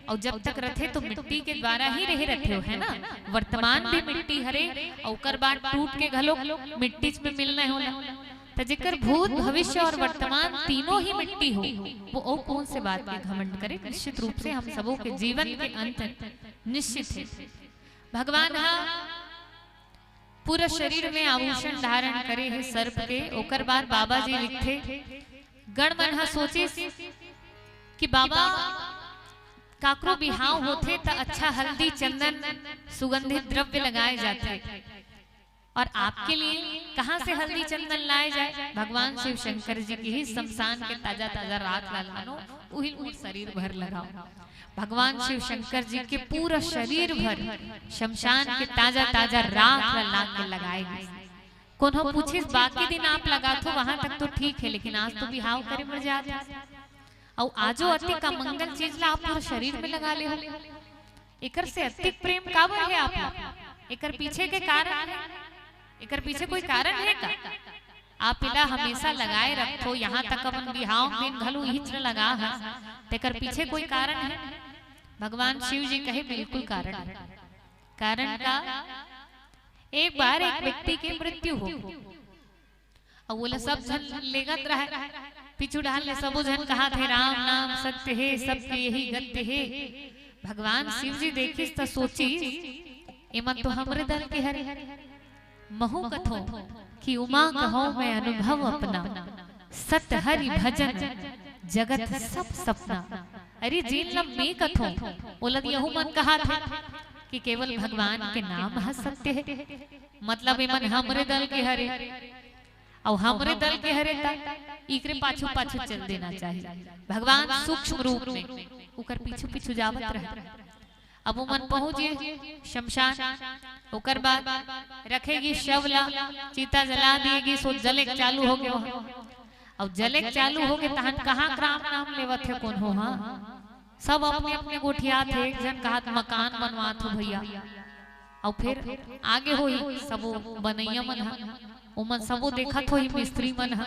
अउ जब तक रथे तो मिट्टी के द्वारा ही रहे रथे, है ना? वर्तमान भी मिट्टी हरे, अउ ओकर बाद टूट के घलो मिट्टी में मिलना होला। त जेकर भूत, भविष्य और वर्तमान तीनों ही मिट्टी हो, वो अउ कौन से बात के घमंड करे? निश्चित रूप से हम सबों के जीवन के अंत निश्चित है। भगवान हा पूरा शरीर में आभूषण धारण करे हे सर्प के। ओकर बाद बाबा जी लिखथे, गण मन ह सोचिस कि बाबा, काकरो बिहाव होथे त अच्छा हल्दी, चंदन, सुगंधित द्रव्य लगाए जाथे, और आपके लिए कहाँ से हल्दी चंदन लाए जाए? भगवान शिव शंकर जी के ही शमशान के ताजा ताजा राख ला लानो, उही ल मोर शरीर भर लगाओ। भगवान शिव शंकर जी के पूरा शरीर भर शमशान के ताजा ताजा राख ला ला के लगाए गिस। कोनो पूछिस, "बाकी दिन आप लगाथो, वहां तक तो ठीक है, लेकिन आज तो बिहाव करे बर जात हो, अउ आजो अतिक अमंगल चीज ला आप पूरा शरीर में लगा ले हो।" एकर से अतिक प्रेम काबर हे आप ला? एकर पीछे के कारण हे? एकर पीछे कोई कारण हे का? आप एला हमेशा लगाए रखथो, यहाँ तक अपन बिहाव दिन घलो इहिच ला लगा हस, तेकर पीछे कोई कारण हे? भगवान शिव जी कहे, बिल्कुल कारण हे। कारण का? एक बार एक व्यक्ति के मृत्यु हो, अउ ओला सब झन लेगत रहय। पीछू डहर ले सबो झन कहाथे, "राम नाम सत्य हे, सबके यही गत्य हे।" भगवान शिव जी देखिस त सोचिस, "एमन तो हमरे दल के हरे।" महू कथों कि उमा कहौं मैं अनुभव अपना, सत हरि भजन जगत सब सपना। अरे, जेन ल मैं कथों, ओला यहू मन कहाथे कि केवल भगवान के नाम ह सत्य हे। मतलब, एमन हमरे दल के हरे, अउ हमरे दल के हरे, त इकरे पाछू-पाछू चल देना चाहिए। भगवान सूक्ष्म रूप में उकर पीछू-पीछू जावत रहे। अब ओमन पहुंचे शमशान, ओकर बाद रखे गिस शव ला, चिता जला दिए गिस, सो जले के चालू होगे वहां। अउ जले के चालू होगे, तहन कहां के राम नाम लेवत हे कोनो हा? सब अपने-अपने गोठियात हे, एक झन कहात मकान बनवात हो भैया, अउ फिर आगे होही सबो बनइया मन ह, ओमन सबो देखत होही मिस्त्री मन ह।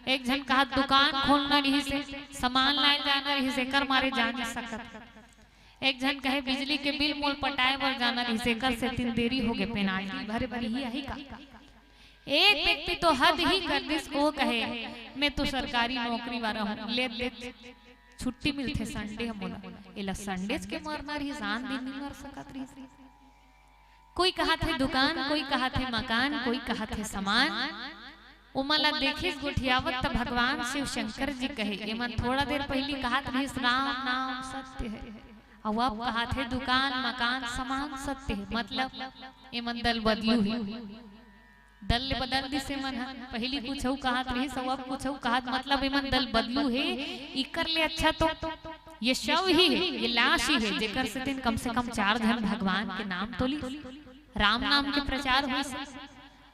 एक झन कहात दुकान खोलना रिहिस हे, सामान लाए जाना रिहिस हे, एकर मारे जा नइ सकत। एक झन कहे बिजली के बिल मोल पटाए बर जाना रिहिस हे, एकर सेतिन देरी होगे, पेनाल्टी भरे बर ही आही का? एक व्यक्ति तो हद ही कर दिस, ओ कहे, "मैं तो सरकारी नौकरी वाला हूं, ले दे, छुट्टी मिलथे संडे ह मोला।" एला संडेच के मरना रिहिस, आन दिन नइ मर सकत रिहिस। कोई कहाथे दुकान, कोई कहाथे मकान, कोई कहाथे सामान। ओमन ला देखिस गोठियावत, त भगवान शिव शंकर जी कहे, "एमन थोड़ा देर पहिली कहात रिहिस, 'राम नाम सत्य हे,' अउ अब कहाथे, 'दुकान, मकान, सामान सत्य हे।' मतलब, एमन दल बदलू हे।" दल ले बदल दिस एमन ह। पहिली कुछ अउ कहात रिहिस, अउ अब कुछ अउ कहात, मतलब एमन दल बदलू हे। इकर ले अच्छा तो ये शव ही हे, ये लाश ही हे, जेकर सेतिन कम से कम चार झन भगवान के नाम तो लिस, राम नाम के प्रचार होइस।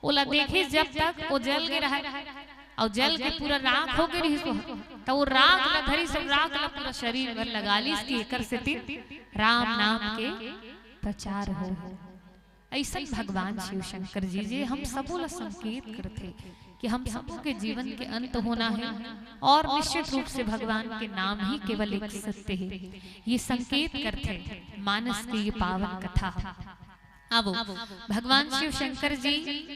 ओला देखिस जब तक ओ जल गे रहय, अउ जल के पूरा राख हो गे रिहिस, त ओ राख ला धरिस, अउ राख ला पूरा शरीर भर लगा लिस कि एकर सेतिन राम नाम के प्रचार हो। अइसन भगवान शिव शंकर जी, जे हम सबो ला संकेत करथे कि हम सबो के जीवन के अंत होना हे अउ निश्चित रूप से भगवान के नाम ही केवल एक सत्य हे। ये संकेत करथे मानस के ये पावन कथा। आवो, भगवान शिव शंकर जी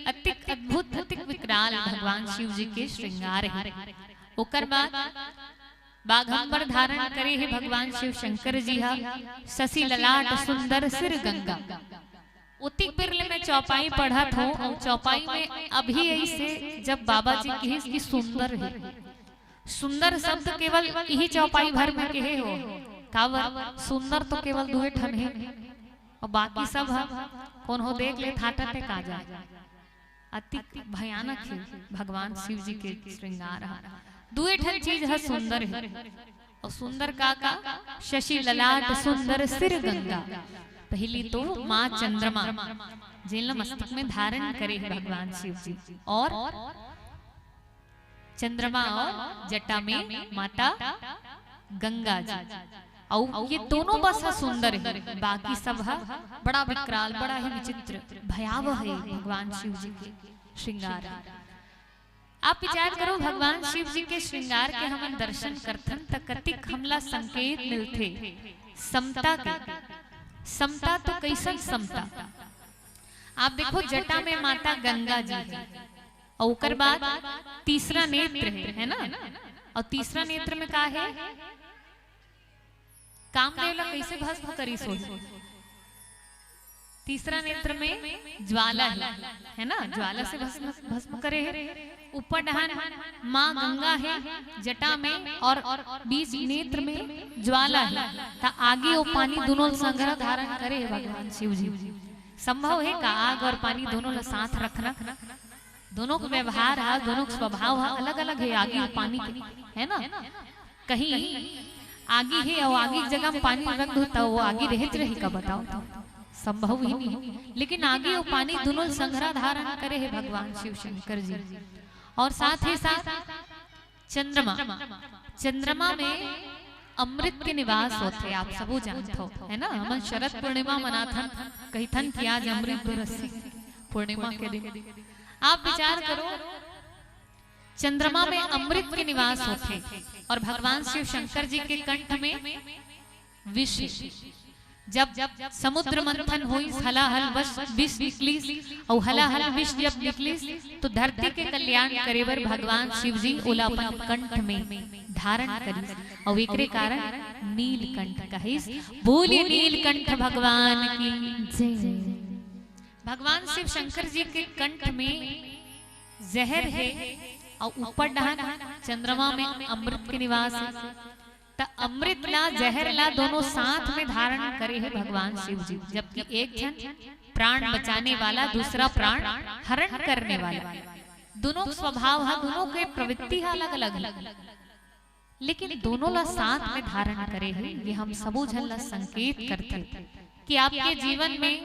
अतिक अद्भुत, अतिक विकराल भगवान शिव जी के श्रृंगार हे। ओकर बाद बाघंबर धारण करे हे भगवान शिव शंकर जी हा, शशि ललाट सुंदर सिर गंगा। ओतिक बेर ले मैं चौपाई पढ़त हूँ, अउ चौपाई में अभी अइसे जब बाबा जी किहिस कि सुंदर हे, सुंदर शब्द केवल इही चौपाई भर में केहे हो। काबर, सुंदर तो केवल दुए ठन हे, अउ बाकी सब ह कोन हो देख ले, थाटा टेका जाए। अति भयानक हे भगवान शिव जी के श्रृंगार ह। दुए ठन चीज ह सुंदर हे। अउ सुंदर का का? शशि ललाट सुंदर सिर गंगा। पहिली तो माँ चंद्रमा, जेन ल मस्तक में धारण करे हे भगवान शिव जी, अउ चंद्रमा अउ जटा में माता गंगा जी। अउ ये दोनों बस ह सुंदर हे, बाकी सब ह बड़ा विकराल, बड़ा ही विचित्र, भयावह हे भगवान शिव जी के श्रृंगार। आप विचार करो, भगवान शिव जी के श्रृंगार के हमन दर्शन करथन, त कतिक हमला संकेत मिलथे समता के। समता तो कइसन समता? आप देखो, जटा में माता गंगा जी हे, अउ ओकर बाद तीसरा नेत्र हे, हे ना? अउ तीसरा नेत्र में का हे? कामदेव ला कइसे भस्म करिस होही? तीसरा नेत्र में ज्वाला हे, हे ना? ज्वाला से भस्म, भस्म करे हे। ऊपर डहान माँ गंगा हे जटा में, अउ बीच नेत्र में ज्वाला हे। त आगी अउ पानी दुनों संघरा धारण करे हे भगवान शिव जी। संभव हे का आग अउ पानी दुनों ला साथ रखना? दुनों के व्यवहार ह, दुनों के स्वभाव ह अलग-अलग हे, आगी अउ पानी के, हे ना? कहीं आगी हे अउ आगी के जगह में पानी रख दो, त वो आगी रहेच रही का, बताओ तो? संभव ही नहीं। लेकिन आगी अउ पानी दुनों संघरा धारण करे हे भगवान शिव शंकर जी। अउ साथ ही साथ चंद्रमा, चंद्रमा में अमृत के निवास होथे, आप सबो जानथो, है ना? हमन शरद पूर्णिमा मनाथन, कहिथन कि आज अमृत बरसही पूर्णिमा के दिन। आप विचार करो, चंद्रमा में अमृत के निवास होथे और भगवान शिव शंकर जी के कंठ में विष हे। जब समुद्र मंथन होइस, हलाहल वश-, विष निकलिस, अउ हलाहल विष जब निकलिस, तो धरती के कल्याण करे बर भगवान शिव जी ओला अपन कंठ में धारण करिस, अउ एकरे कारण नीलकंठ कहिस। बोलिए नीलकंठ भगवान की जय। भगवान शिव शंकर जी के कंठ में जहर हे, अउ ऊपर डहन चंद्रमा में अमृत के निवास हे। त अमृत ला, जहर ला दोनों साथ में धारण करे हे भगवान शिव जी, जबकि एक झन प्राण बचाने वाला, दूसरा प्राण हरण करने वाला। दोनों के स्वभाव हा, दोनों के प्रवृत्ति हा अलग-अलग हे, लेकिन दोनों ला साथ में धारण करे हे। ये हम सबो झन ला संकेत करथे कि आपके जीवन में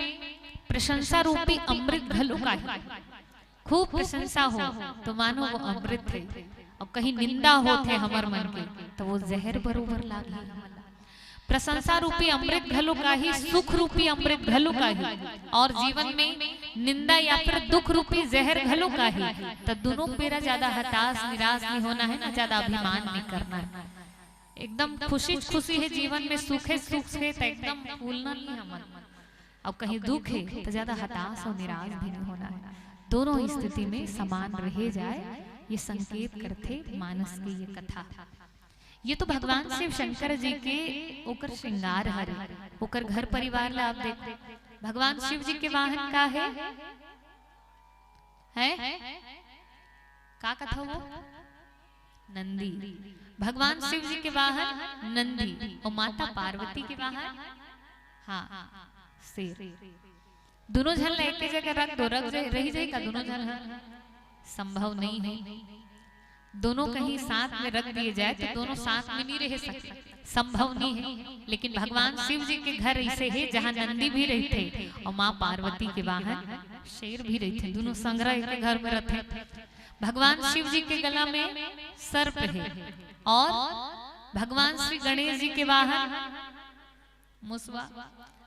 प्रशंसा रूपी अमृत घलो का हे। खूब प्रशंसा हो, तो मानो वो अमृत हे, अउ कहीं निंदा होथे हमर मन के, तो वो जहर बरोबर लागही। प्रशंसा रूपी अमृत घलो का हे, सुख रूपी अमृत घलो का हे, अउ जीवन में निंदा या फिर दुख रूपी जहर घलो का हे। त दुनों बेरा ज्यादा हताश, निराश नहीं होना हे ना, ज्यादा अभिमान नहीं करना हे। एकदम खुशी खुशी हे जीवन में, सुखे सुख हे, त एकदम फूलना नहीं हमन। अउ कहीं दुख हे, त ज्यादा हताश अउ निराश भी नहीं होना हे। दोनों स्थिति में समान रहे जाए, ये संकेत करथे मानस के ये कथा। ये तो भगवान शिव शंकर जी के ओकर श्रृंगार हरे, ओकर घर परिवार ला आप देखो। भगवान शिव जी के वाहन का हे? हैं? का कथा वो? नंदी। भगवान शिव जी के वाहन नंदी अउ माता पार्वती के वाहन, हाँ, शेर। दोनों झन ला एके जगह रख दो, रख जाए, रही जाए का दोनों झन ह? संभव नहीं हे। दोनों कहीं साथ में रख दिए जाए तो दोनों साथ में नहीं रह सकते, संभव नहीं हे। लेकिन भगवान शिव जी के घर ऐसे हे जहाँ नंदी भी रहिथे अउ माँ पार्वती के वाहन शेर भी रहिथे, दोनों संघरा एके घर में रहिथे। भगवान शिव जी के गला में सर्प हे अउ भगवान श्री गणेश जी के वाहन मुसवा।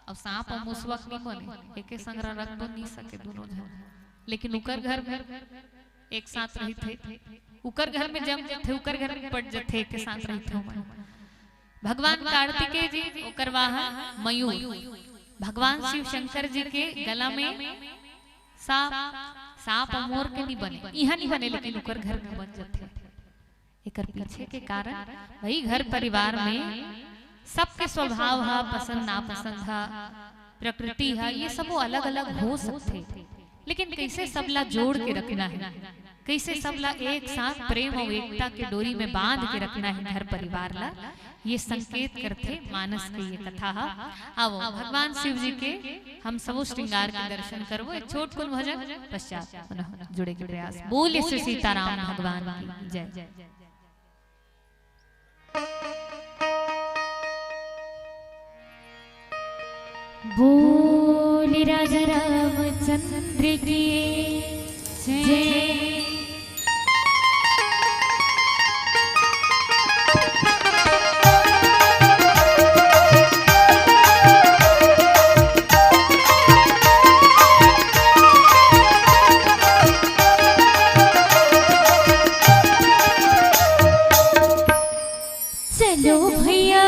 अब सांप अउ मुसवा के नहीं बने, एके संघरा रख तो नहीं सके दोनों झन, लेकिन उकर घर में एक साथ रहिथे, उकर घर में जम जथे, उकर घर में पट जथे, एके साथ रहिथे ओमन। भगवान कार्तिकेय जी, ओकर वाहन मयूर। भगवान शिव शंकर जी के गला में सांप, सांप अउ मोर के नहीं बने, इहाँ नहीं बने, लेकिन उकर घर में बन जथे। एकर पीछे के कारण, भाई, घर परिवार में सबके स्वभाव हा, पसंद नापसंद हा, प्रकृति हा, ये सबो अलग-अलग हो सकथे, लेकिन कैसे सबला जोड़ के रखना हे, कैसे सबला एक साथ प्रेम अउ एकता के डोरी में बांध के रखना हे घर परिवार ला, ये संकेत करथे मानस के ये कथा हा। आवो, भगवान शिव जी के हम सबो श्रृंगार के दर्शन करबो, एक छोट कुन भजन पश्चात पुनः जुड़े के प्रयास। बोले श्री सीताराम भगवान की जय। बोल राजा रामचंद्र की जय। चलो भैया,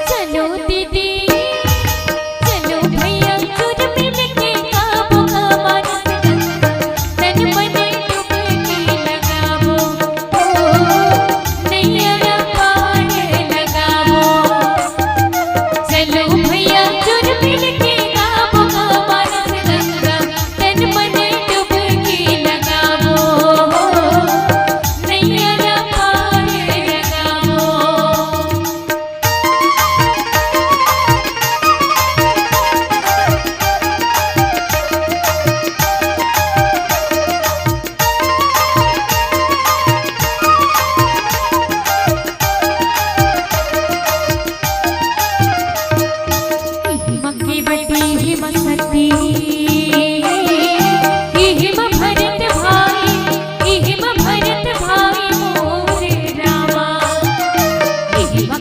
चलो दीदी, चलो भैया, सुर मिल के गाबो हमार गंगा, तन मन डुबकी लगाबो, ओ, नैया पार लगाबो। चलो भैया, सुर मिल के गाबो हमार गंगा, तन मन डुबकी लगाबो, नैया ला पार लगाबो। इहिमा केवटी, इहिमा सती, इहिमा भरत भाई, इहिमा भरत भाई मोरे रामा। इहिमा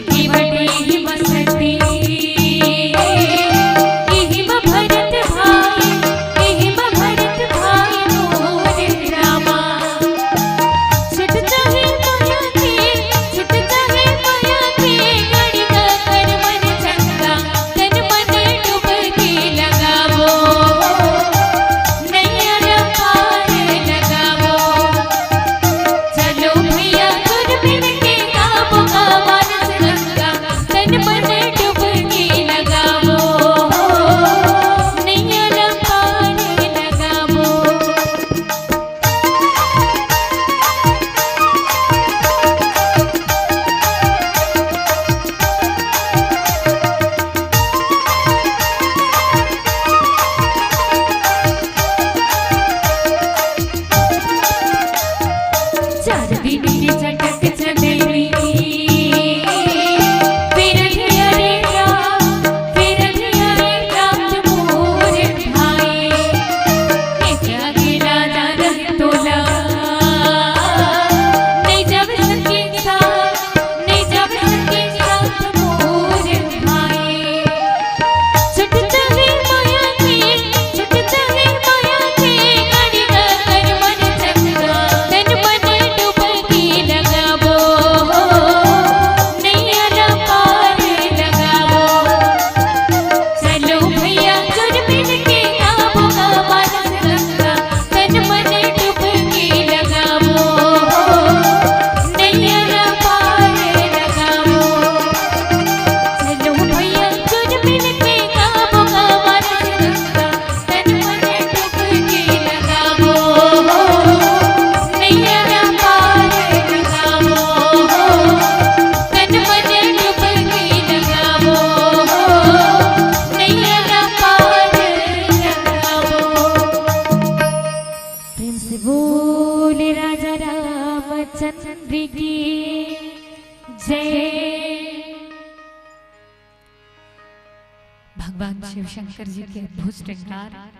शंकर जी के अद्भुत श्रृंगार,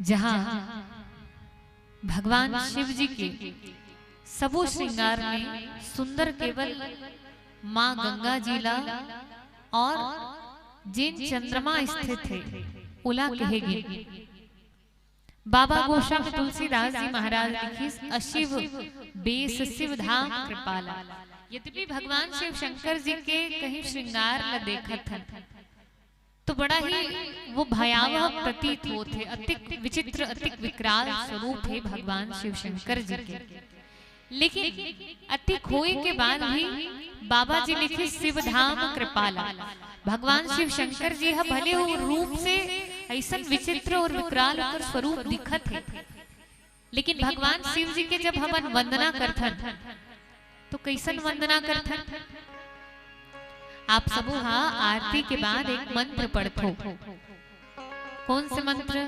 जहाँ भगवान शिव जी के सबो श्रृंगार में सुंदर केवल माँ गंगा जी ला और जेन चंद्रमा स्थित हे, ओला कहे गे। बाबा गोस्वामी तुलसीदास जी महाराज लिखिस, "अशिव बेस शिव धाम कृपाला।" यद्यपि भगवान शिव शंकर जी के कहीं श्रृंगार ल देखत हन, तो बड़ा ही वो भयावह प्रतीत होत हे। अतिक विचित्र, अतिक विकराल स्वरूप हे भगवान शिव शंकर जी के। लेकिन अतिक होए के बाद भी बाबा जी लिखिस, "शिव धाम कृपाला।" भगवान शिव शंकर जी ह भले वो रूप से अइसन विचित्र और विकराल ओकर स्वरूप दिखत हे, लेकिन भगवान शिव जी के जब हमन वंदना करथन, तो कइसन वंदना करथन? आप सबो हा आरती के बाद एक मंत्र पढ़थो। कौन से मंत्र?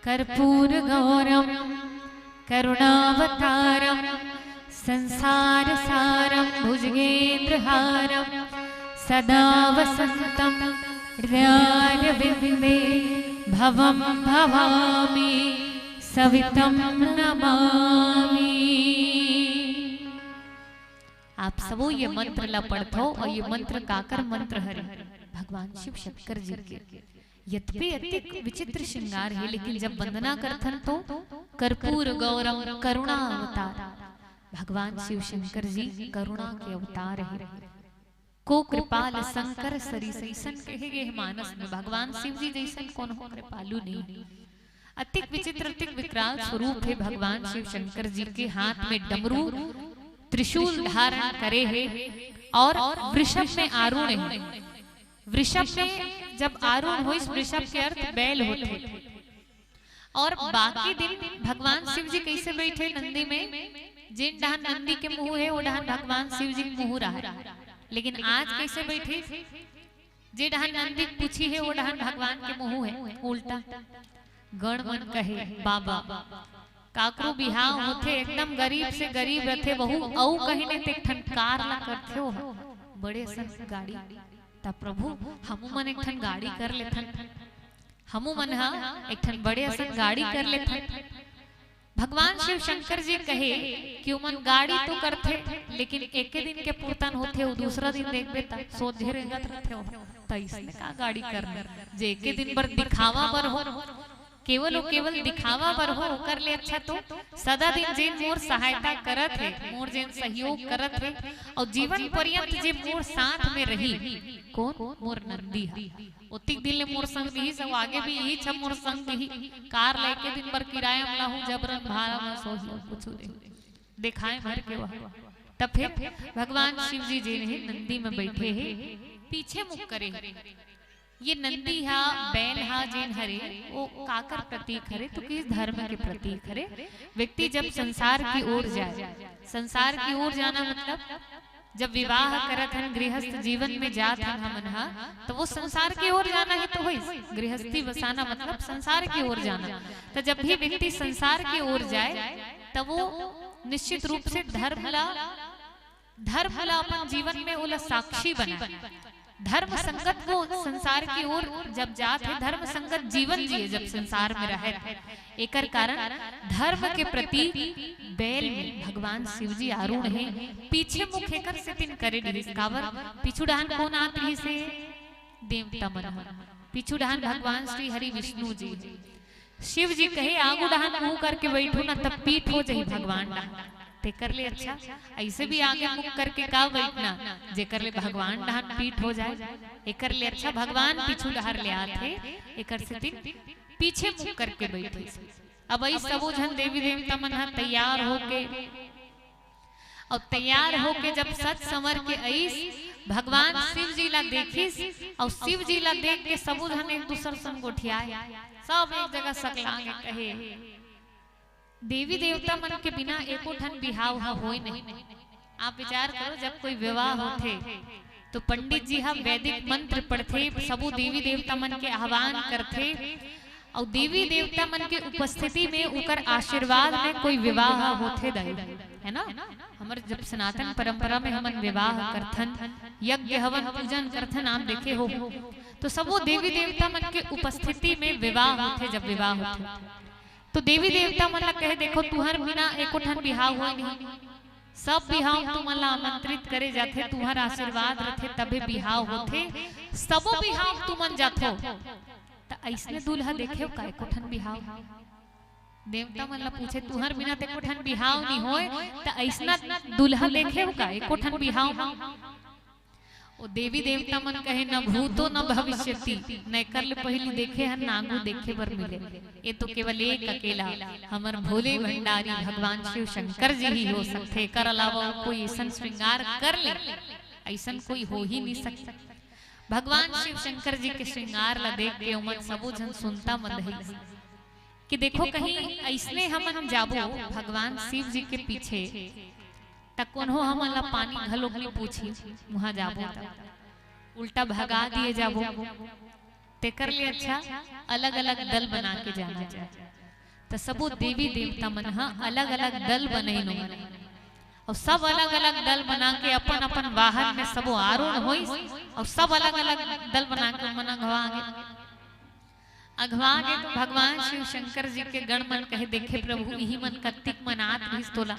कर्पूर गौरम करुणावतारम संसार सारम भुजगेंद्र हारम सदा वसंतम हृदयारविंदे भवम भवामी सवितम नमामी। आप सबो ये मंत्र ला पढ़थो और ये मंत्र काकर मंत्र हरे? भगवान शिव शंकर जी के। यद्यपि अतिक विचित्र श्रृंगार हे, लेकिन जब वंदना करथन तो कर्पूर गौरम करुणा अवतार, भगवान शिव शंकर जी करुणा के अवतार हे। को कृपाल शंकर सरिस, अइसन कहे गे हे मानस में, भगवान शिव जी जइसन कोनो कृपालु नहीं। अतिक विचित्र, अतिक विकराल स्वरूप हे भगवान शिव शंकर जी के। हाथ में डमरू, त्रिशूल धारण करे हे और वृषभ में आरूढ़ हे। वृषभ में जब आरूढ़ होइस, वृषभ के अर्थ बैल होथे। और बाकी दिन भगवान शिव जी कइसे बइठे नंदी में? जेन डहन नंदी के मुंह हे, वो डहन भगवान शिव जी के मुंह रहा। लेकिन आज कइसे बइठे? जे डहन नंदी के पूछी हे, वो डहन भगवान के मुंह हे। उल्टा। गण मन कहे, "बाबा, काकरो बिहाव होथे, एकदम गरीब से गरीब रथे बहू, अउ कहीं नहीं ते एक ठन कार ला करथे हो, बड़े असन गाड़ी।" त प्रभु, हमू मन एक ठन गाड़ी कर लेथन, हमू मन ह एक ठन बड़े असन गाड़ी कर लेथन। भगवान शिव शंकर जी कहे कि ओमन गाड़ी तो करथे, लेकिन एके दिन के पुरतन होथे, वो दूसरा दिन देखबे त सोझे रेंगत रथे हो। त इसने का गाड़ी करना, जे एके दिन बर दिखावा बर हो, केवल वो केवल दिखावा बर हो, ओकर ले अच्छा तो सदा दिन जेन मोर सहायता करत हे, मोर जेन सहयोग करत हे, और जीवन पर्यंत जे मोर साथ में रही, कौन? मोर नंदी ह। ओतिक दिन ले मोर संग दिहिस, अउ आगे भी इही छब मोर संग दिही। कार लेके दिन भर किराया म लाहूं, जबरन भाड़ा म सोही, कुछु नहीं। देखाए भर के वह। तब फिर भगवान शिव जी जेन हे नंदी में बैठे हे, पीछे मुख करे हे। ये नंदी हा, बैल हा जेन हरे, वो काकर प्रतीक हरे? तो किस धर्म के प्रतीक हरे? व्यक्ति जब संसार की ओर जाए, संसार की ओर जाना मतलब जब विवाह करत हन, गृहस्थ जीवन में जात हन हमन हा, तो वो संसार की ओर जाना ही तो होइस। गृहस्थी बसाना मतलब संसार की ओर जाना। तो जब भी व्यक्ति संसार की ओर जाए, तब वो निश्चित रूप से धर्म ला, धर्म ला अपन जीवन में ओला साक्षी बनाए। धर्म संगत वो संसार की ओर जब जात हे, धर्म संगत जीवन जिए, जब संसार में रहे, एकर कारण धर्म के प्रति बैल में भगवान शिव जी आरूढ़ हे। पीछे मुख एकर सेतिन करे रिहिस, काबर? पीछू डहान कौन आत रिहिस हे? देवता मन ह। पीछू डहान भगवान श्री हरि विष्णु जी हे। शिव जी कहे, "आगू डहान मुंह करके बैठू ना, तब पीठ हो जाही भगवान डहान।" तेकर ले अच्छा, ऐसे भी आगे मुख करके का बैठना, जेकर ले भगवान डहान पीठ हो जाए। एकर ले अच्छा भगवान पीछू डहार ले आत हे, एकर सेतिन पीछे मुख करके बैठे। अब अइस सबो झन देवी देवता मन ह तैयार होके, अउ तैयार होके जब सज संवर के अइस, भगवान शिव जी ला देखिस, अउ शिव जी ला देख के सबो झन एक दूसर संग गोठियाए, सब एक जगह सकलांगे कहे, देवी देवता मन के बिना एको ठन बिहाव ह होय नहीं। आप विचार करो, जब कोई विवाह होथे, तो पंडित जी ह वैदिक मंत्र पढ़थे, सबो देवी देवता मन के आह्वान करथे, अउ देवी देवता मन के उपस्थिति में, उकर आशीर्वाद में कोई विवाह होथे दाई, है ना? हमर जब सनातन परंपरा में हमन विवाह करथन, यज्ञ हवन पूजन करथन, आप देखे हो, तो सबो देवी देवता मन के उपस्थिति में विवाह होथे। जब विवाह होथे तो देवी देवता मन ला कहे, "देखो, तुहर बिना एको ठन बिहाव होय नहीं, सब बिहाव तुमन ला आमंत्रित करे जाथे, तुहर आशीर्वाद रथे तभे बिहाव होथे, सबो बिहाव तुमन जाथो, त अइसने दूल्हा देखेव का एको ठन बिहाव?" देवता मन ला पूछे, "तुहर बिना त एको ठन बिहाव नहीं होय, त अइसना दूल्हा देखेव का एको ठन बिहाव?" ओ देवी देवता मन कहे, "न भूतो न भविष्यति, न एकर ले पहिली देखे हन, न आगू देखे बर मिले। ये तो केवल एक अकेला हमर भोले भंडारी भगवान शिव शंकर जी ही हो सकथे, एकर अलावा अउ कोई अइसन श्रृंगार कर ले, अइसन कोई हो ही नहीं सकथे।" भगवान शिव शंकर जी के श्रृंगार ला देख के ओमन सबो झन सुनता मन रहिस कि देखो, कहीं अइसने हमन जाबो भगवान शिव जी के पीछे, त कोनो हमन ला पानी घलोक नहीं पूछी, उहाँ जाबो त उल्टा भगा दिए जाबो। तेकर ले अच्छा अलग-अलग दल बना के जाना जाए। त सबो देवी देवता मन ह अलग-अलग दल बनइन ओमन, अउ सब अलग-अलग दल बना के अपन-अपन वाहन में सबो आरूढ़ होइस, अउ सब अलग-अलग दल बना के ओमन अघवा गे। अघवा गे तो भगवान शिव शंकर जी के गण मन कहे, "देखे प्रभु, इही मन कत्तिक मनात रहिस तोला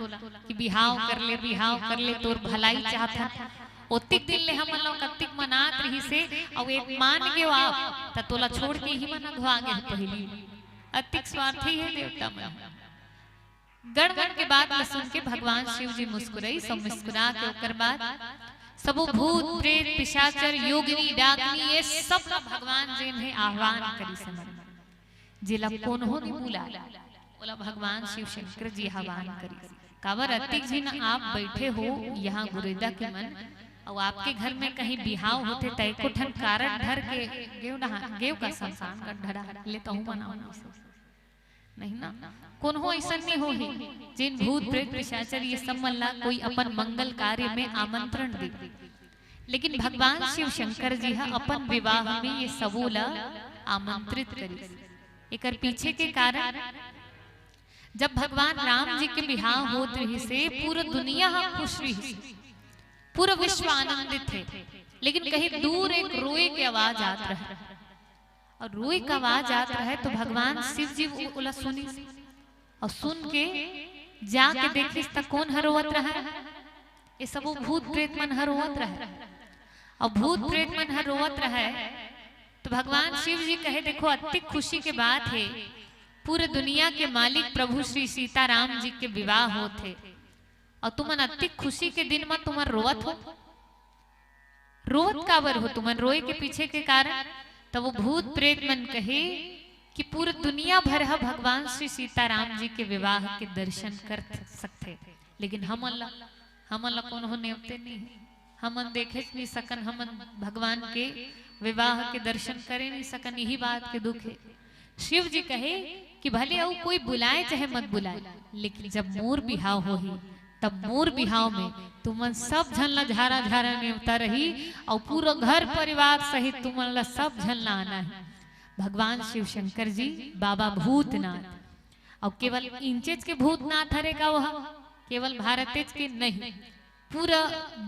कि बिहाव कर ले, बिहाव कर ले, तोर भलाई चाहत हन। ओतिक दिन ले हमन ला कत्तिक मनात रहिस हे, अउ एक मान गेव आप, त तोला छोड़ के इही मन अघवा गे हे पहिली।" अतिक स्वार्थी हे देवता मन। गण मन के बात ला सुन के भगवान शिव जी मुस्कुराइस, अउ मुस्कुरा के ओकर बाद सबो भूत, प्रेत, पिशाचर, योगिनी, डाकनी, ये सब ला भगवान जेन हे आह्वान करिस हे मन। जेला कोनो नहीं बुलाय, ओला भगवान शिव शंकर जी आह्वान करिस। काबर अतिक झिन आप बैठे हो यहाँ गुरेदा के मन, अउ आपके घर में कहीं बिहाव होथे, त एको ठन कारड धर के गेव ना, गेव का शमशान घाट डहर ले तहूँ मनाव नहीं ना, कोनो अइसन नहीं होही, जेन भूत, प्रेत, पिशाचर ये सब मन ला कोई अपन मंगल कार्य में आमंत्रण दे। लेकिन भगवान शिव शंकर जी ह अपन विवाह में ये सबो ला आमंत्रित करिस। एकर पीछे के कारण, जब भगवान राम जी के बिहाव होत रहिस हे, पूरा दुनिया ह खुश रहिस हे, पूरा विश्व आनंदित हे, लेकिन कहीं दूर एक रोए के आवाज आत रहे। अउ रोए के आवाज आत रहे तो भगवान शिव जी ओ-, ओला सुनिस, अउ सुन के जाके देखिस त कोन ह रोवत रहे? ये सबो भूत प्रेत मन ह रोवत रहे। अउ भूत प्रेत मन ह रोवत रहे तो भगवान शिव जी कहे, "देखो, अतिक खुशी के बात हे, पूरे दुनिया के मालिक प्रभु श्री सीताराम जी के विवाह होत हे, अउ तुमन अतिक खुशी के दिन म तुमन रोवत हो।" रोवत काबर हो तुमन? रोए के पीछे के कारण? तब वो भूत प्रेत मन कहे कि पूरा दुनिया भर ह भगवान श्री सीताराम जी के विवाह के दर्शन कर सकथे, लेकिन हमन ला, हमन ला कोनो नेवते नहीं हे, हमन देखे नहीं सकन, हमन भगवान के विवाह के दर्शन करे नहीं सकन। यही बात के दुख हे। शिव जी कहे कि भले अउ कोई बुलाए चाहे मत बुलाए, लेकिन जब मोर बिहाव होही, तब मोर बिहाव में तुमन सब झन ला झारा झारा नेवता रही, अउ पूरा घर परिवार सहित तुमन ला सब झन ला आना हे। भगवान शिव शंकर जी, बाबा भूतनाथ, अउ केवल इंचेच के भूतनाथ हरे का वो ह? केवल भारतेच के नहीं, पूरा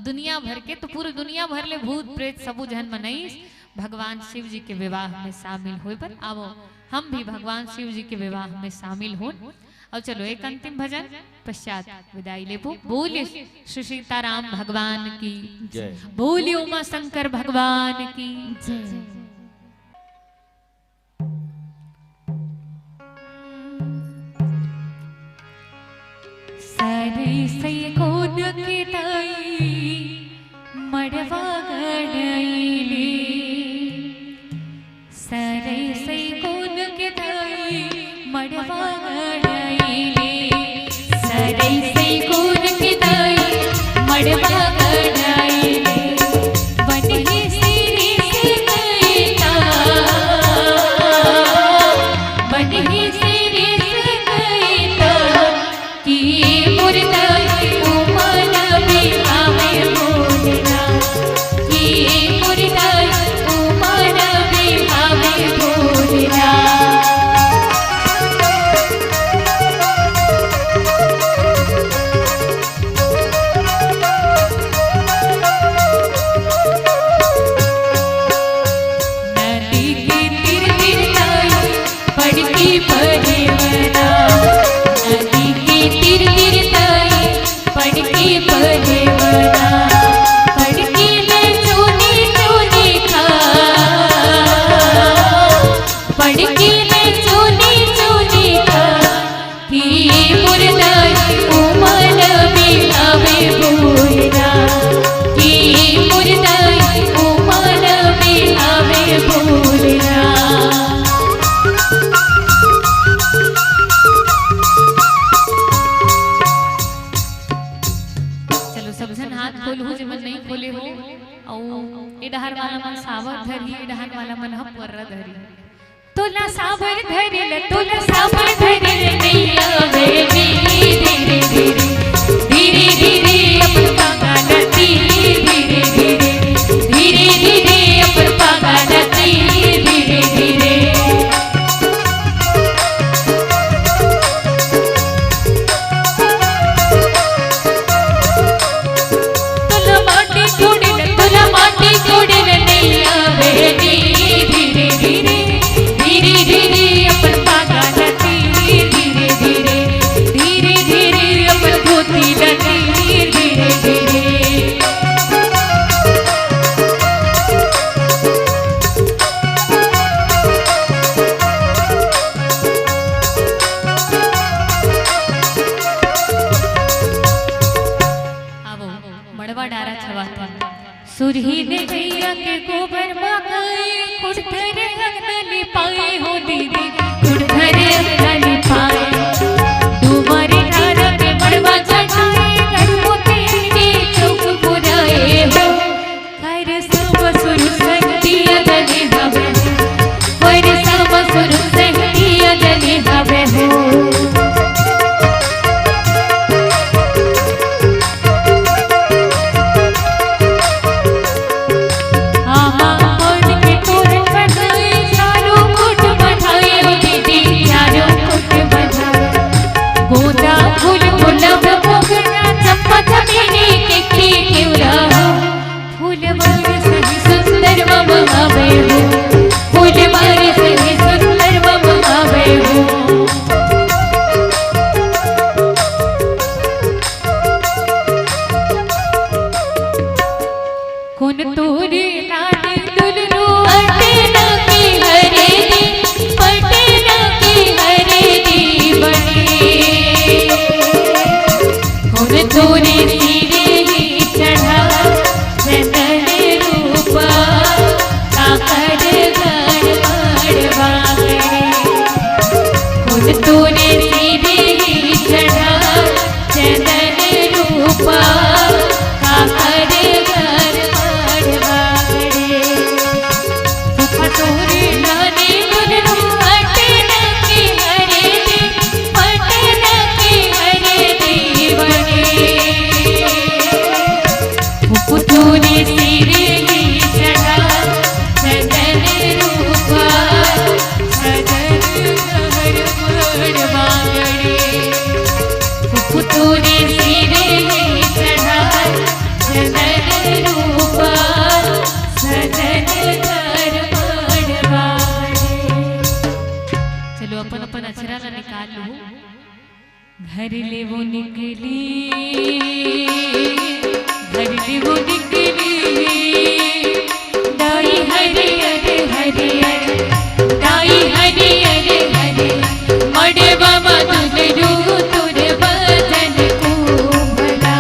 दुनिया भर के, तो पूरा दुनिया भर ले भूत प्रेत सबो झन मन आइस भगवान शिव जी के विवाह में शामिल होए बर। आवो, हम भी भगवान शिव जी के विवाह में शामिल होन। अउ चलो, एक अंतिम भजन पश्चात विदाई लेबो। बोलिए श्री सीताराम भगवान की जय। बोलिए उमा शंकर भगवान की जय। सरई सई कोन के दाई मड़वा गड़इले, सरई सई कोन के दाई मड़वा गड़इले, सरई सई कोन के दाई मड़वा गड़इले, बन हे सिरिस कइता, बन हे सिरिस कइता, कि मुरता उमर बिहावे मोरना, कि मुरता उमर बिहावे मोरना। मन ह पर्रा धरी। तोला साबर धरे ल, तोला साबर धरे ल नइ आवे जी, धीरे धीरे, धीरे धीरे अपन पागा ल तीर, धीरे धीरे, धीरे धीरे अपन पागा ल तीर, धीरे धीरे। तोला माटी कोड़े ल, तोला माटी कोड़े ल नइ आवे जी, धीरे धीरे, धीरे धीरे अपन पागा ल तीर, धीरे धीरे, धीरे धीरे अपन धोती ल तीर, धीरे धीरे। आवो, मड़वा डारा छवाथे। सुरही ले गैया के गोबर म गाय, खुरधरे अंगना लिपाए हो दीदी, खुरधरे अंगना लिपाए। डूमर डारा के मड़वा चढ़ाए, घर मोती के चौक पुराए हो। हर सब सुर संग दिया जले हवे हो, हर सब सुर संग दिया जले हवे हो। आमा मन के तोरण बधाई, चारों कुट बधाई, दीदी चारों कुट बधाई। गोंदा फूल गुलाब मोगरा, चंपा चमेली के की केवड़ा हो। फूल बरस ही सुंदर मम आवे हो, फूल बरस ही सुंदर मम आवे हो। कोन तोरे लाने दुलरू अटेना की हरे दी, पटेना की हरे दी बने। कोन तोरे सिरे ही चढ़ा चंदन रूपा, काकर गढ़ मड़वा गढ़े। कोन तोरे सिरे ही चढ़ा चंदन रूपा, काकर घर मड़वा गढ़े। फूफा तोरे लाने दुलरू अटेना की हरे दी, पटेना की हरे दी बने। फूफा तोरे सिरे ही चढ़ा चंदन रूपा, सजन घर मड़वा गढ़े। फूफा तोरे सिरे ही चढ़ा चंदन रूपा, सजन घर मड़वा गढ़े। चलो, अपन अपन अचरा ला निकाल लो। घर ले वो निकली, घर ले वो निकली, दाई हरियर हरियर, दाई हरियर हरियर, मड़वा म दुलरू तोर बजन कुंभला,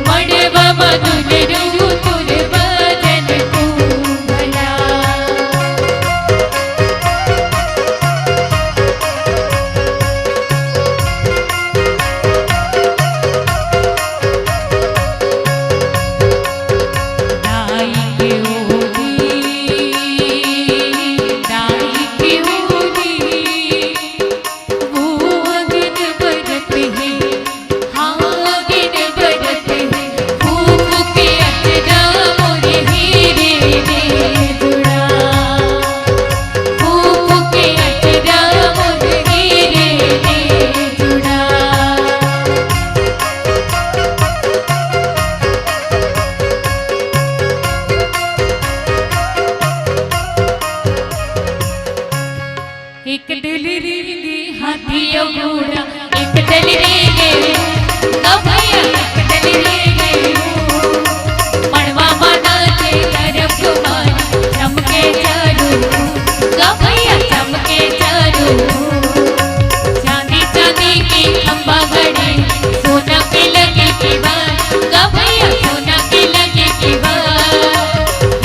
मड़वा म दुलरू तोर बजन कुंभला। दाई के ओली, दाई के ओली, वो अगन बरत हे, हाँ अगन बरत हे, फूफ के अचरा मोर हीरे रे जुड़ा। फूफ के अचरा मोर हीरे रे जुड़ा। एक डोली रेंगे हाथी अउ घोड़ा, एक डोली रेंगे, ओ भैया, एक डोली रेंगे। मड़वा म नाचे तरफ तुम्हारी, चमके चारू, ओ भैया, चमके चारू। चांदी चांदी के खंभा गड़े, सोना के लगे केवाड़, ओ भैया, सोना के लगे केवाड़।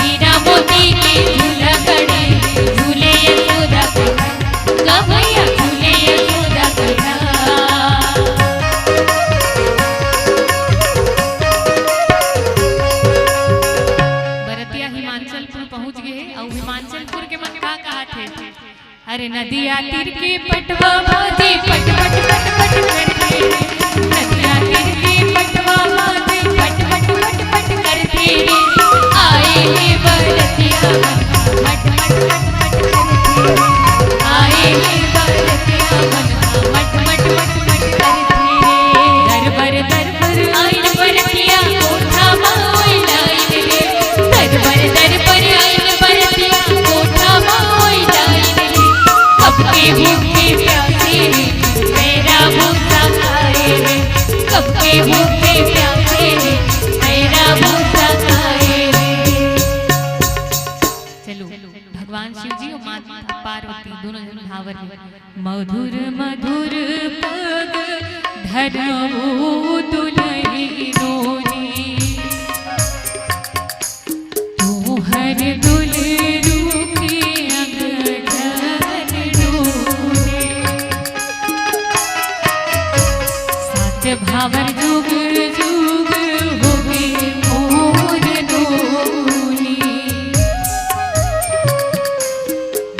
हीरा मोती के झूला गड़े, झूले यशोदा के लाल। का भैया झूले यशोदा के लाल। अउ हिमाचलपुर के मन का कहाथे? अरे नदिया तीर के पटवा बाजे पट पट पट पट करथे। नदिया तीर के पटवा बाजे पट पट पट पट करथे। आए हे बरतिया मन मट मट मट मट करथे। आए हे बरतिया मन मट मट मट मट करथे। दरबर दरबर आइन बरतिया कोठा मा ओई लाइन रे। दरबर दरबर आइन बरतिया कोठा मा ओई लाइन रे। कब के भूखे प्यासे रे, पैरा भूसा खाए रे। कब के भूखे प्यासे रे, पैरा भूसा खाए रे। चलो, भगवान शिव जी अउ माता पार्वती दोनों झन भावर हे। मधुर मधुर पग धरऊ दुलहिनों ने, तुहर दुलरू के अंग धरऊ ने। सात भावर जुग जुग होगे मोर नोनी।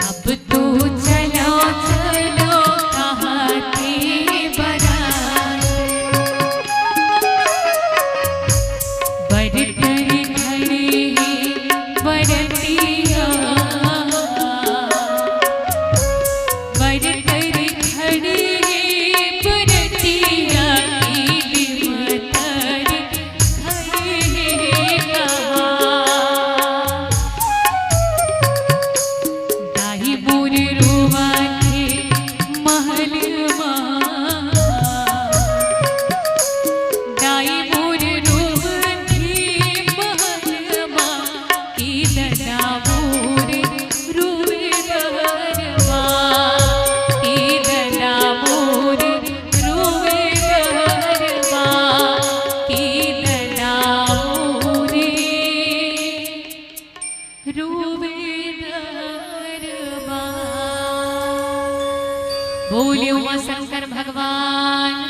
अब तो चलो चलो कहाथे बरात। बरतन खड़े हे बरतिया। बरतन खड़े हे बरतिया की बिमतर खड़े हे कहा। दाई मोर रोवाथे महल मा। दाई मोर रोवाथे महल मा। कि ददा मोर रोवे बहर मा। कि ददा मोर रोवे बहर मा। कि ददा मोर रोवे बहर मा। बोलिए उमा शंकर भगवान